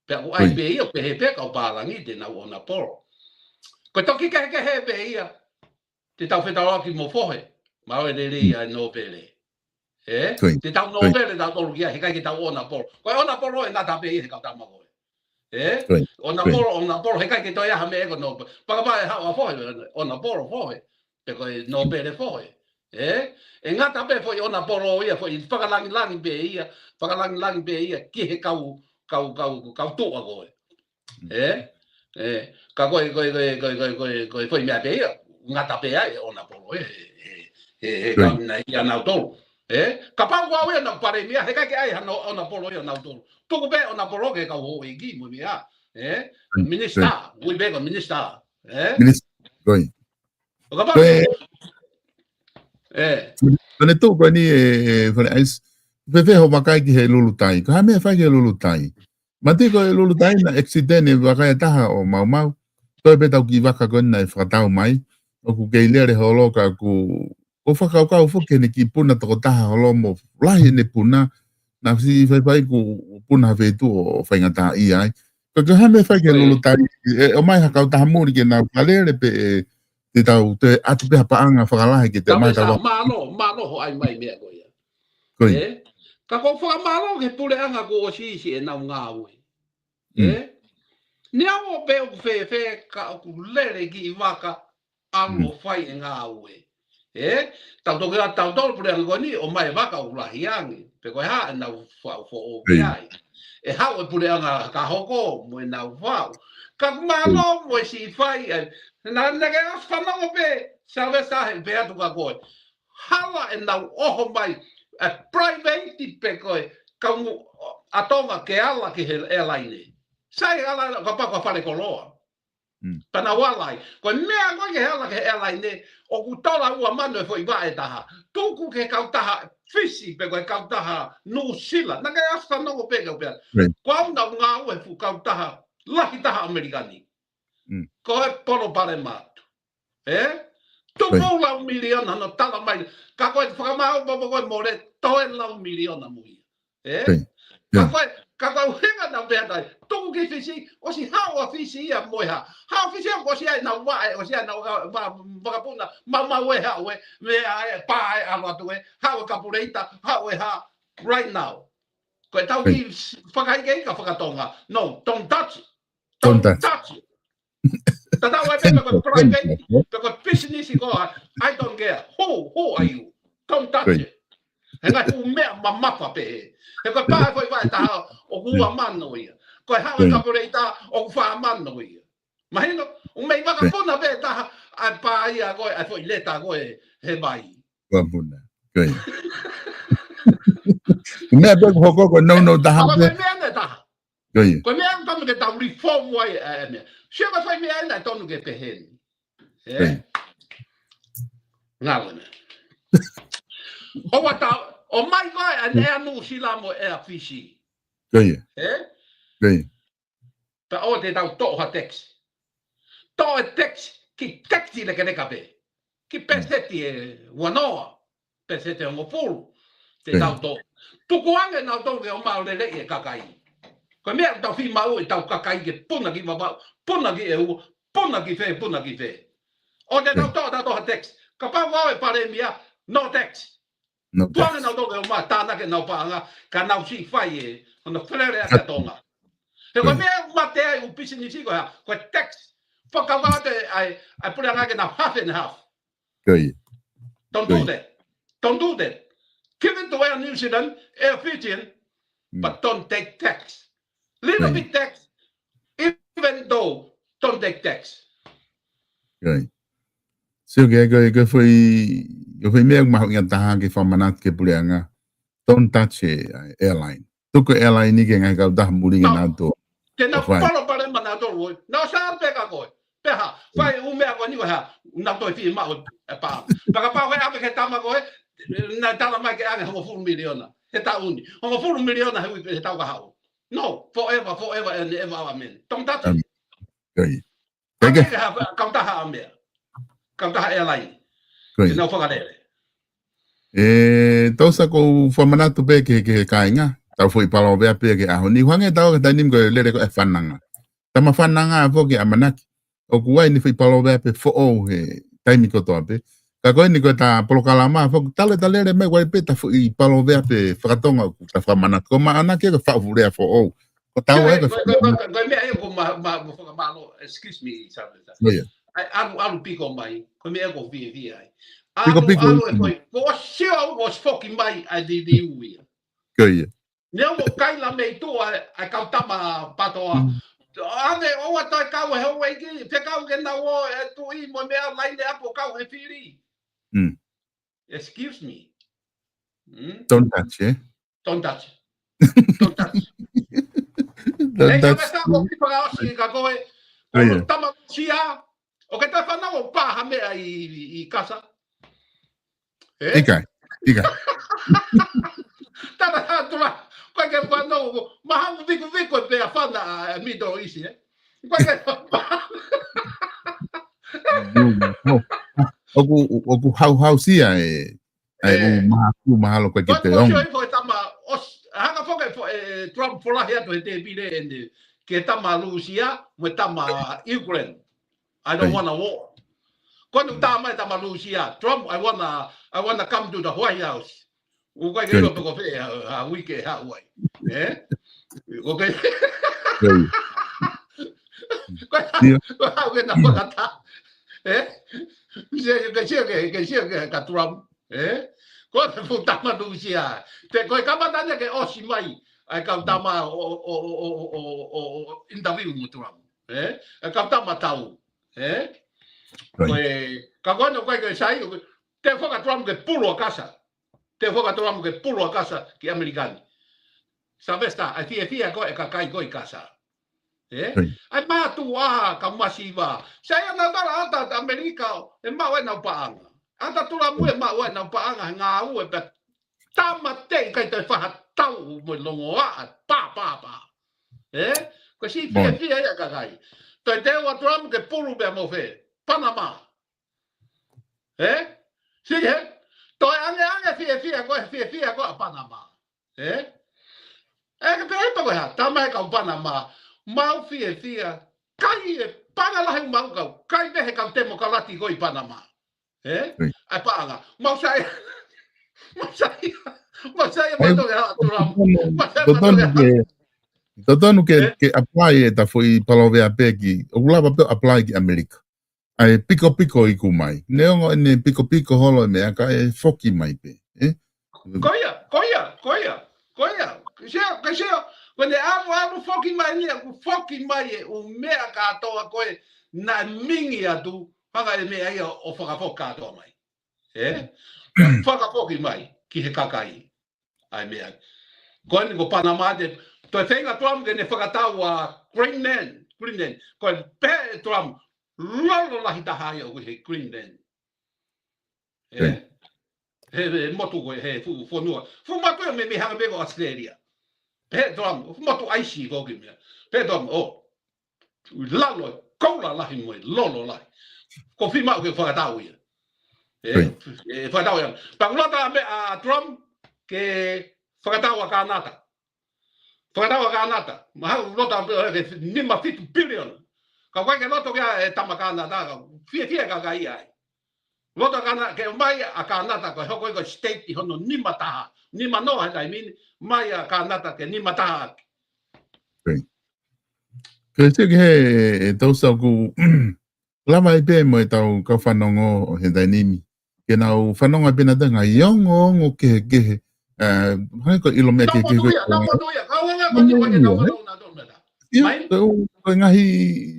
Pea ʻoku ʻi ai pē ia, pehē pē kau pālangi te nau Honourable. Ko e toki kehekehe pē ia, te tau fetaulaki mo fohe, maʻu e lelei ʻa e nōpele. ʻE? Te tau nōpele tautolu ki ai, heʻikai ke tau Honourable. Ko e Honourable ʻe ngata pē ia he kau tama ko ē. ʻE? Honourable, Honourable, heʻikai ke toe ʻi ai ha meʻa ko e nōpele. Paka pā ʻe haʻu ʻa fohe, Honourable fohe. Pe ko e nōpele fohe. ʻE? ʻE ngata pē foʻi Honourable ia, foʻi fakalangilangi pē ia, fakalangilangi pē ia, ki he kau, kau, kau, kau tuʻa ko ē. ʻE? ʻE, ka ko e, ko e, ko e foʻi meʻa pē ia, ngata pē ai, Honourable, ʻe, he, he, he, he kau naʻe ʻia nautolu. ʻE? Kapau ko au ia naʻa ku palēmia, heʻikai ke ʻi ai hano Honourable ia nautolu. Tuku pē Honourable ki he kau houʻeiki mo e meʻa. ʻE? Minisitā, ui pē ko e minisitā. ʻE? Minisitā, ko e. ʻO kapau ko e, ʻe. Ko e tuʻu ko eni ʻe, ʻe Fale ʻAisi. Fēfē hoʻo vakai ki he lulutai. Ko e hā e meʻa ʻe fai ki he lulutai. Manatuʻi ko e lulutai naʻe accident e vakai ʻe taha ʻo maumau. Toe pē tau kiʻi vaka ko ē naʻe fakatau mai. ʻOku kei lele holo ka ʻoku, ʻoku fakakaukau foki ʻene kiʻi puna tokotaha holo mo lahi ʻene puna. Naʻe ʻosi faifai kuo puna ha feituʻu ʻo faingataʻaʻia ai. Ka ko e hā e meʻa ʻe fai ki he lulutai, ʻe, ʻomai ha kautaha muli ke nau kalele pē ʻe, te tau toe ʻatu pē ha paʻanga fakalahi ke te ʻomai ha kautaha. Mālō, mālō hoʻo ʻai mai meʻa ko ia. Ko ia. ʻE? Ka ʻoku ou fakamālō ki he puleʻanga kuo ʻosi siʻi ʻenau ngāue. ʻE? Neongo pe ʻoku fēfē ka ʻoku lele kiʻi vaka ʻalu ʻo fai e ngāue. ʻE? Tau toki ʻa tautolu puleʻanga ko eni ʻomai e vaka ʻoku lahi ange. Pe ko e hā ʻenau faʻu foʻou ki ai. ʻE haʻu e puleʻanga ka hoko mo ʻenau faʻu. Ka mālō mo e siʻi fai ʻe. Naʻa, naʻa ke ʻosi fanongo pē, Sylvester he pehē atu kia koe. Hala ʻenau ʻoho mai, ʻe private pe ko e, kau mu, ʻa Tonga ke ala ki he airline. Sai ala, kapau ko e fale koloa. Pea nau ala ai. Ko e meʻa ko ē ke ala ki he airline, ʻoku tola ua mano e foʻi vaʻe ʻe taha. Tuku ki he kautaha Fisi, pe ko e kautaha Nuʻusila. Naʻa ke ʻosi fanongo pē kau pea. Ko au naʻa ku ngāue he fuʻu kautaha, lahi taha ʻAmelika ni. Ko e palopalema atu. ʻE? Tuku lau miliona hano tala mai. Ka ko e fakamaau papa ko e mole, toe lau miliona mo ia. ʻE? Ka ko e, ka ko e ʻuhinga naʻa pehē atu ai. Tuku ki Fisi, ʻosi haʻu ʻa Fisi ia mo e hā. Haʻu Fisi ia ʻoku ʻosi ʻi ai ʻenau vaʻe, ʻosi ʻi ai ʻenau va-, va-, vakapuna, maumau e haʻu ē, meʻa ē, pā ē, ʻalu atu ē, haʻu e kapuleita, haʻu e hā, right now. Ko e tau kiʻi fakaikeika fakatonga. No, don't touch it. Don't touch it. Tatau ai pē pe ko e private, pe ko e business ko ā, I don't care. Who, who are you? Don't touch it. He ngaahi fuʻu meʻa mamafa pē ē. He ko e pā e foʻi vaʻe ʻe taha, ʻo ua mano ia. Ko e haʻu e kapuleita ʻoku fā mano ia. Mahino, ʻoku mei vakapuna pē taha ʻa e pā ia ko ē, ʻa e foʻi leta ko ē he vai. Vakapuna. Ko ia. Ko e meʻa pē ʻoku hoko ko e nounou taha pē. Ko e meʻa ʻe taha. Ko ia. Ko e meʻa ʻoku tonu ke tau reform ai ʻa e meʻa. Sio ko e foʻi meʻa ʻe taha ʻe tonu ke pehē ni. Ē? Ngalo ena. ʻOua tau, ʻomai ko ē ʻa e ʻEa Nuʻusila mo e ʻEa Fisi. Ko ia. Ē? Ko ia. Pea ʻoua te tau toʻo ha tax. Toʻo e tax, ki tax lekeleka pē. Ki peseti ʻe uanoa, peseti ʻe hongofulu, te tau toʻo. Tuku ange nautolu ke ō mai ʻo lele e kakai. Ko e meʻa ʻoku tau fiemaʻu ʻe tau kakai ke puna ki Vavaʻu, puna ki ʻEua, puna ki fē, puna ki fē. ʻOua te tau toʻo, tau toʻo ha tax. Kapau ʻoku ʻi ai e palēmia, no tax. Tuku ange nautolu ke ō mai, tānaki ʻenau paʻanga, ka nau siʻi fai e, hono felele ʻaki ʻa Tonga. He ko e meʻa ʻoku mate ai ʻū pisinisi ko ē, ko e tax. Fakakaukau atu ʻa e, ʻa e puleʻanga ke nau half and half. Ko ia. Don't do that. Don't do that. Give it to Air New Zealand, Air Fijian, but don't take tax. Little bit tax, even though don't take tax. Ko ia. Sio ki ai ko e, ko e foʻi, ko e foʻi meʻa ʻoku mahuʻinga taha ke fakamanatu ki he puleʻanga. Don't touch e, ʻa e airline. Tuku e airline ke ngaahi kautaha muli ke nau tō. Ke nau palopalema nautolu ē. Nau sā pē ka ko ē. Pea hā, fai ʻū meʻa ko eni ko e hā, nau toe fiemaʻu e pā. Pea kapau ʻe ʻave ki he tama ko ē, naʻe tala mai ke ʻange hongofulu miliona he taʻu ni. Hongofulu miliona he uike, he taʻu kahaʻu. No, forever, forever and ever, amen. Don't touch it. Ko ia. Ko ia. Kautaha ʻa meʻa. Kautaha airline. Ko ia. Ke nau fakalele. ʻE, Tosa, ʻoku ou fakamanatu pē ki he, ki he kāinga, tau foʻi palōveape ki he ʻaho ni, hangē tau ka taimi ko e lele ko e fananga. Tama fananga foki ʻamanaki. ʻOku ʻi ai ni foʻi palōveape foʻou he taimi kotoa pē. Ka ko eni ko e ta polokalama foki, tala ta lele mai wai pē ta foʻi palōveape fakatonga ʻoku ta fakamanatu. Ko e ʻamanaki ko e faʻu fuʻu lea foʻou. Ko tau e ko e meʻa ia ko ma, ma, ma fakamālō, excuse me, Sāvesa. Ko ia. ʻAlu, ʻalu piko mai, ko e meʻa ʻoku ou fiefia ai. Piko, piko. ʻAlu e foʻi, ko e sio ʻoku foki mai ʻa e liliu ia. Ko ia. Neongo kaila mei tuʻa ʻa e kau tama PTOA. ʻAve ʻoua toe kau he houʻeiki, fekau ke nau ō e tuʻi mo e meʻa laine apo kau he fili. Excuse me. Don't touch, eh? Don't touch. Don't touch. Don't touch. Sāvesa, ko e kiʻi fakaʻosi ka ko e, ko e tama Lūsia, ʻoku ke toe fanongo pē ha meʻa ʻi, ʻi, ʻi Kasa. ʻIkai, ʻikai. Tala ha tula, ko e ke fanongo, mahamu viku viku e pea fana ʻa Middle East, eh? Ko e ke ʻOku, ʻoku hauhausia e, ʻa e ʻū mahaku mahalo ko e ke te ongo. Ko e tama, ʻosi, hanga foki e Trump folahi atu he tēpile ʻene, ki he tama Lūsia, mo e tama Ukraine. I don't wanna war. Ko ʻene tā mai tama Lūsia, Trump, I wanna, I wanna come to the White House. ʻOku ʻikai ke ʻilo pe ko fē ha, ha uike ʻe haʻu ai. Eh? ʻOku ʻikai. Ko e, ko e haʻu ke na fakata. Eh? Sio ke, sio ke, ke sio ke ka Trump. Eh? Ko e fuʻu tama Lūsia. Te ko e kamata ne ke ʻosi mai. ʻA e kau tama ʻo, ʻo, ʻo interview mo Trump. Eh? ʻA e kau tama tau. Eh? Ko e, ka ko ʻene ʻoku ʻikai ke sai, te faka Trump ke pulu ʻa Kasa. Te faka Trump ke pulu ʻa Kasa ki ʻAmelika ni. Sylvester, ʻa e fiefia ko e kakai ko ʻi Kasa. Eh? ʻA e mātuʻa ka masiva. Sai ʻa nau tala ʻata ʻAmelika, ʻe maʻu ʻenau paʻanga. ʻAta Tulamu ʻe maʻu ʻenau paʻanga, he ngāue pē tama te ʻikai toe faha tau mo e longoaʻa, pā, pā, pā. Eh? Ko e siʻi fiefia ia kakai. Toe teu ʻa Tulamu ke pulu pea mo fē. Panama. Eh? Siʻi he, toe ange ange fiefia ko e fiefia ko ʻa Panama. Eh? ʻE ke pehē pa ko e hā, tama e kau Panama, mau fiefia, kai e paʻanga lahi mau kau, kai pē he kau temokalati ko ʻi Panama. Eh? ʻA e paʻanga, mau sai, mau sai, mau sai e mato ke hā Tulamu, mau sai e mato ke hā. Totonu ke, ke apply e ta foʻi palōveape ki, ʻoku lava pē apply ki ʻAmelika. ʻA e pikopiko iku mai. Neongo ʻene pikopiko holo e meʻa ka ʻe foki mai pē. Eh? Ko ia, ko ia, ko ia, ko ia. Ke sio, ke sio, Ko ʻene ʻalu, ʻalu foki mai ni, ʻoku foki mai e ʻū meʻa kātoa ko ē naʻe mingi atu, hanga e meʻa ia ʻo fakafoki kātoa mai. Ē? Fakafoki mai ki he kakai. ʻAi meʻa. Ko eni ko Panama te, toe feinga Trump ke ne fakatau ʻa Greenland, Greenland. Ko e pehē ʻe Trump, lolo lahi taha ia ʻoku he Greenland. Ē? He, he motu ko ē, he fuʻu fonua. Fuʻu motu ia meimei hangē pē ko Australia. Pehē ʻe Trump, fuʻu motu ʻaisi ko ki meʻa. Pehē ʻe Trump, ʻo, lalo, koula lahi mo e lolo lahi. Ko fima ke fakatau ia. Ē, ʻe fakatau ia. Pea ʻoku loto ʻa meʻa ʻa Trump ke fakatau ʻa Kanata. Fakatau ʻa Kanata. Mahalo ʻoku loto ʻa, ē, ke nima fitu piliona. Ka ʻoku ʻikai ke loto ia e tama Kanata, ka fiefia e kakai ai. Loto ʻa Kanata, ke ʻomai ʻa Kanata, ko e hoko ia ko e state ʻi hono nima taha. Nima noa he taimi ni, mai ʻa Kanata ke nima taha ʻaki. Ko e sio ki he, ʻe Tausa ʻoku lava ai pē mo e tau kau fanongo ʻo he taimi ni. Ke nau fanongo ai pē nautolu ngaahi ongoongo kehekehe. Ē, hangē ko e ʻilo meʻa kehekehe ko ē. Tau motu ia, tau motu ia. Kau anga ko eni, ko e ke tau fanongo nautolu meʻa. Ia, ko e ngaahi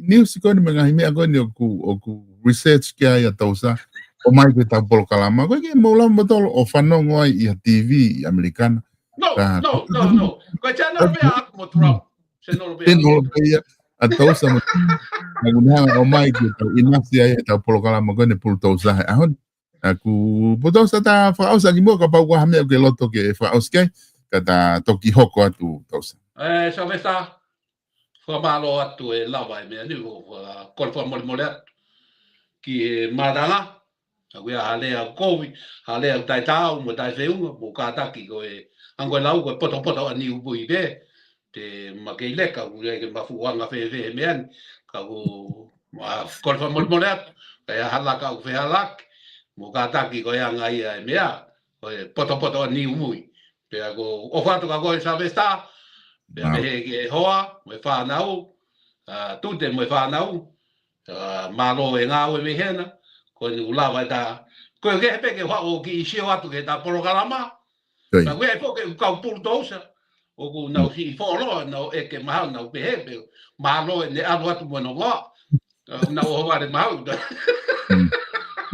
news ko eni, mo e ngaahi meʻa ko eni ʻoku, ʻoku research ki ai ʻa Tausa. ʻOmai ki he tau polokalama. Ko e ke mou lava moutolu ʻo fanongo ai ʻi ha T V ʻi ʻAmelika na. No, no, no, no. Ko e channel pē ʻaʻaku mo Trump. Channel pē ʻaʻaku. Channel pē ia ʻa Tausa mo Trump. Naʻa ku hanga ʻo ʻomai ki he tau ʻinasi ai he tau polokalama ko eni Pulutousa he ʻaho ni. ʻA ku Pulutousa, ta fakaʻosi ʻaki muʻa kapau ʻoku ʻi ai ha meʻa ʻoku ke loto ke fakaʻosi ki ai, ka ta toki hoko atu Tausa. Ē, Sylvester, fakamālō atu e lava e meʻa ni, ʻo, ʻo, kole fakamolemole atu ki he mātanga, ʻa ku ia ha lea kovi, ha lea taʻetaau mo taʻefeʻunga, mo kātaki ko e, hangē ko e lau ko e potopoto ʻa Niupui pē, te ma kei leka, ʻoku ʻikai ke ma fuʻu anga fēfē he meʻa ni, ka ʻoku, ma kole fakamolemole atu, ka ʻi ai ha laka ʻoku fehalaki, mo kātaki ko e anga ia e meʻa, ko e potopoto ʻa Niupui. Pea ʻoku ou ʻofa atu kia koe Sylvester, pea pehē ki he hoa, mo e fānau, ʻa, Tute mo e fānau, ʻa, mālō e ngāue mei hena, ko eni ʻoku lava e ta, ko e kehe pē ke u haʻu ʻo kiʻi sio atu ki he ta polokalama, Ka ʻoku ʻi ai foki e kau Pulutousa, ʻoku nau siʻi folo, nau ʻeke mahalo, nau pehē pē, mālō ʻene ʻalu atu mo hono hoa. ʻOku nau ʻohovale mahalo.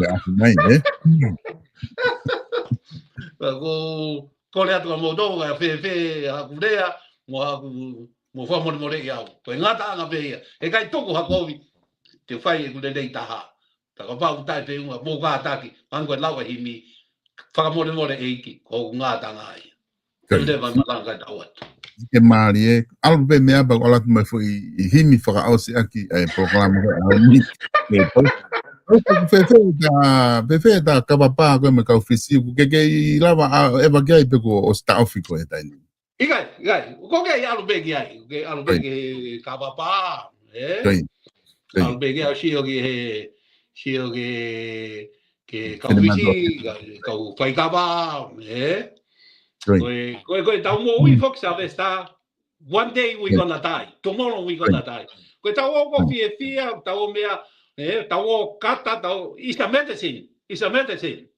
Ia, ʻafu mai, ē? Ka ʻoku kole atu kia moutolu, ka fēfē haʻaku lea, mo haʻaku, mo fakamolemoleʻi au. Ko e ngataʻanga pē ia. He ʻikai tuku ha kovi, te fai ʻeku lelei taha. Ka kapau taʻefeʻunga, mou kātaki, hangē ko e lau ʻa e himi, fakamolemole ʻEiki, ko hoku ngataʻanga ia. Ke leva malanga tau atu. Ke mālie, ʻalu pē meʻa pea ʻalu atu mai foʻi himi fakaʻosi ʻaki e polokalama ko ē ʻaho ni. Ē, pau. Pau, pau, fēfē ta, fēfē ta kavapā ko ē mo e kau Fisi, ʻoku ke kei lava ʻo ʻeva ki ai pe kuo ʻosi taʻofi koe he taimi ni. ʻIkai, ʻikai. ʻOku ou kei ʻalu pē ki ai, ʻoku ou kei ʻalu pē ki he kavapā, ē? ʻAlu pē ki ai, sio ki he, sio ki he, ki he kau Fisi, ka, kau faikava, ē? Ko e, ko e, ko e tau moʻui foki Sylvester, one day we gonna die, tomorrow we gonna die. Ko e tau ō ʻo fiefia, tau ō meʻa, ē, tau ō kata, tau, it's a medicine, it's a medicine.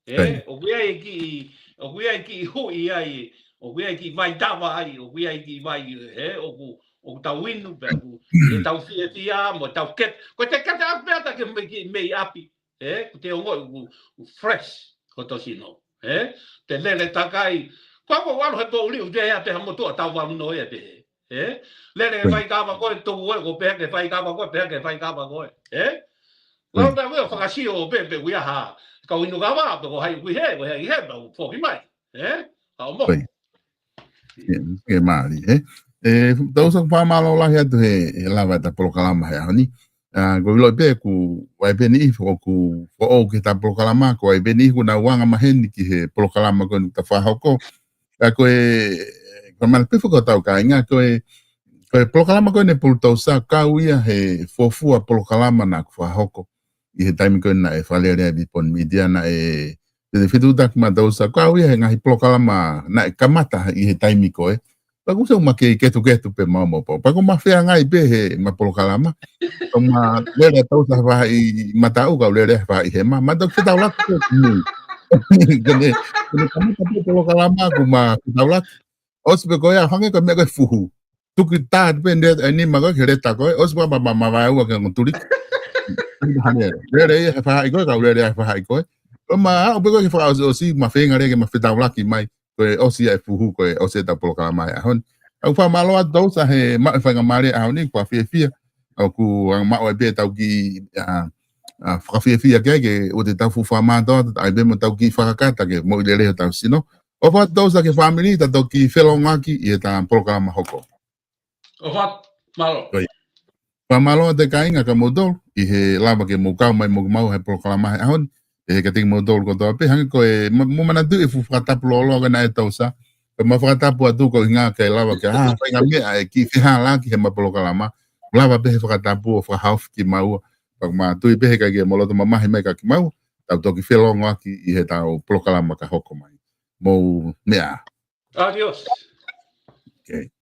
Ē, ʻoku ʻi ai e kiʻi, ʻoku ʻi ai e kiʻi huʻi ai, ʻoku ʻi ai e kiʻi vai tava ai, ʻoku ʻi ai e kiʻi vai, ē, ʻoku, ʻoku tau inu, pea ʻoku, ʻe tau fiefia, mo tau kete, ko e te kete ʻapi pea ta ke mei ki, mei ʻapi, ē, ʻoku te ongoʻi ʻoku, ʻoku fresh, ko tō sino, ē, te lele takai, ko ʻoku ʻalu he poʻuli, ʻoku te ʻi ai pē ha motuʻa tau vau no ia pē, ē, lele ke faikava ko ē, tuku ē, ko pehē ke faikava ko ē, pehē ke faikava ko ē, ē, Lau tau ʻo fakasio pē, pe ʻoku ʻi ai ha kau inu kava, pe ko hai ʻoku ʻi hē, ko hai ʻi hē, pea u foki mai. Ē? Ka o mo. Ke mālie, ē? Ē, tau sa fakamālō lahi atu he, he lava ʻeta polokalama he ʻaho ni. ʻA, ʻoku ou ʻilo pē ʻoku ʻi ai pē niʻihi ʻoku foʻou ki heʻeta polokalama, ʻoku ʻi ai pē niʻihi ʻoku nau anga maheni ki he polokalama ko eni ʻoku ta fakahoko. ʻA, ko e, ko e mana pē fakatau kāinga, ko e, ko e polokalama ko eni Pulutousa, kau ia he fuofua polokalama naʻa ku fakahoko ʻi he taimi ko ē naʻe Fale Alea Vipon Media naʻe, te te fetutaki ma Tausa, kau ia he ngaahi polokalama naʻe kamata ʻi he taimi ko ē. Pea ʻoku ou sio ma kei ketuketu pē ma mo pau. Pea ʻoku ma feangai pē he ma polokalama. ʻOku ma lele Tausa he faʻahi mataʻu, kau lele he faʻahi hema. Ma toki fetaulaki pē mo. Kene, kene kamata pē polokalama ʻoku ma fetaulaki. ʻOsi pē ko ia, hangē ko e meʻa ko e fuhu. tuku tā pē ne e nima ko ē ke leta ko ē, ʻosi pea ma ma ma vaeua ke ngotuli. Hane, lele ia he fahaʻi ko ē, kau lele ia he fahaʻi ko ē. Ko ma aʻu pē ko ē ke fakaʻosiʻosi, ma feinga lele ke ma fetaulaki mai, ko e ʻosi ia e fuhu, ko e ʻosi ʻetau polokalama he ʻaho ni. ʻOku fakamālō atu Tousa he maʻu e faingamālie he ʻaho ni, ʻoku ou fiefia. ʻOku anga maʻu ai pē ʻetau kiʻi, ʻa, ʻa, fakafiefia ke, ke ʻoua te tau fuʻu fakamātoato, ʻai pē mo ʻetau kiʻi fakakata ke moʻui lelei hotau sino. ʻOfa atu Tousa ki he fāmili, ta toki felongoaki ʻi heʻetau polokalama hoko. ʻOfa atu, mālō. Ko ia. Fakamālō atu kāinga kia moutolu, ʻi he lava ke mou kau mai mo kimaua he polokalama he ʻaho ni, ʻe he kiate kimoutolu kotoa pē, hangē ko e, ma-, mou manatuʻi e fuʻu fakatapu lōloa ko ē naʻe ʻia Tousa, ko ʻema fakatapu atu ko e ʻuhinga ke lava ke, ʻa, faʻahinga meʻa ʻe kiʻi fehālaaki heʻema polokalama, lava pē he fakatapu ʻo fakahaofi kimaua, pea ʻoku ma tui pē he ʻikai ke mou loto mamahi mai kia kimaua, tau toki felongoaki ʻi heʻetau polokalama ka hoko mai. Mou meʻa ā. Adios. Okay.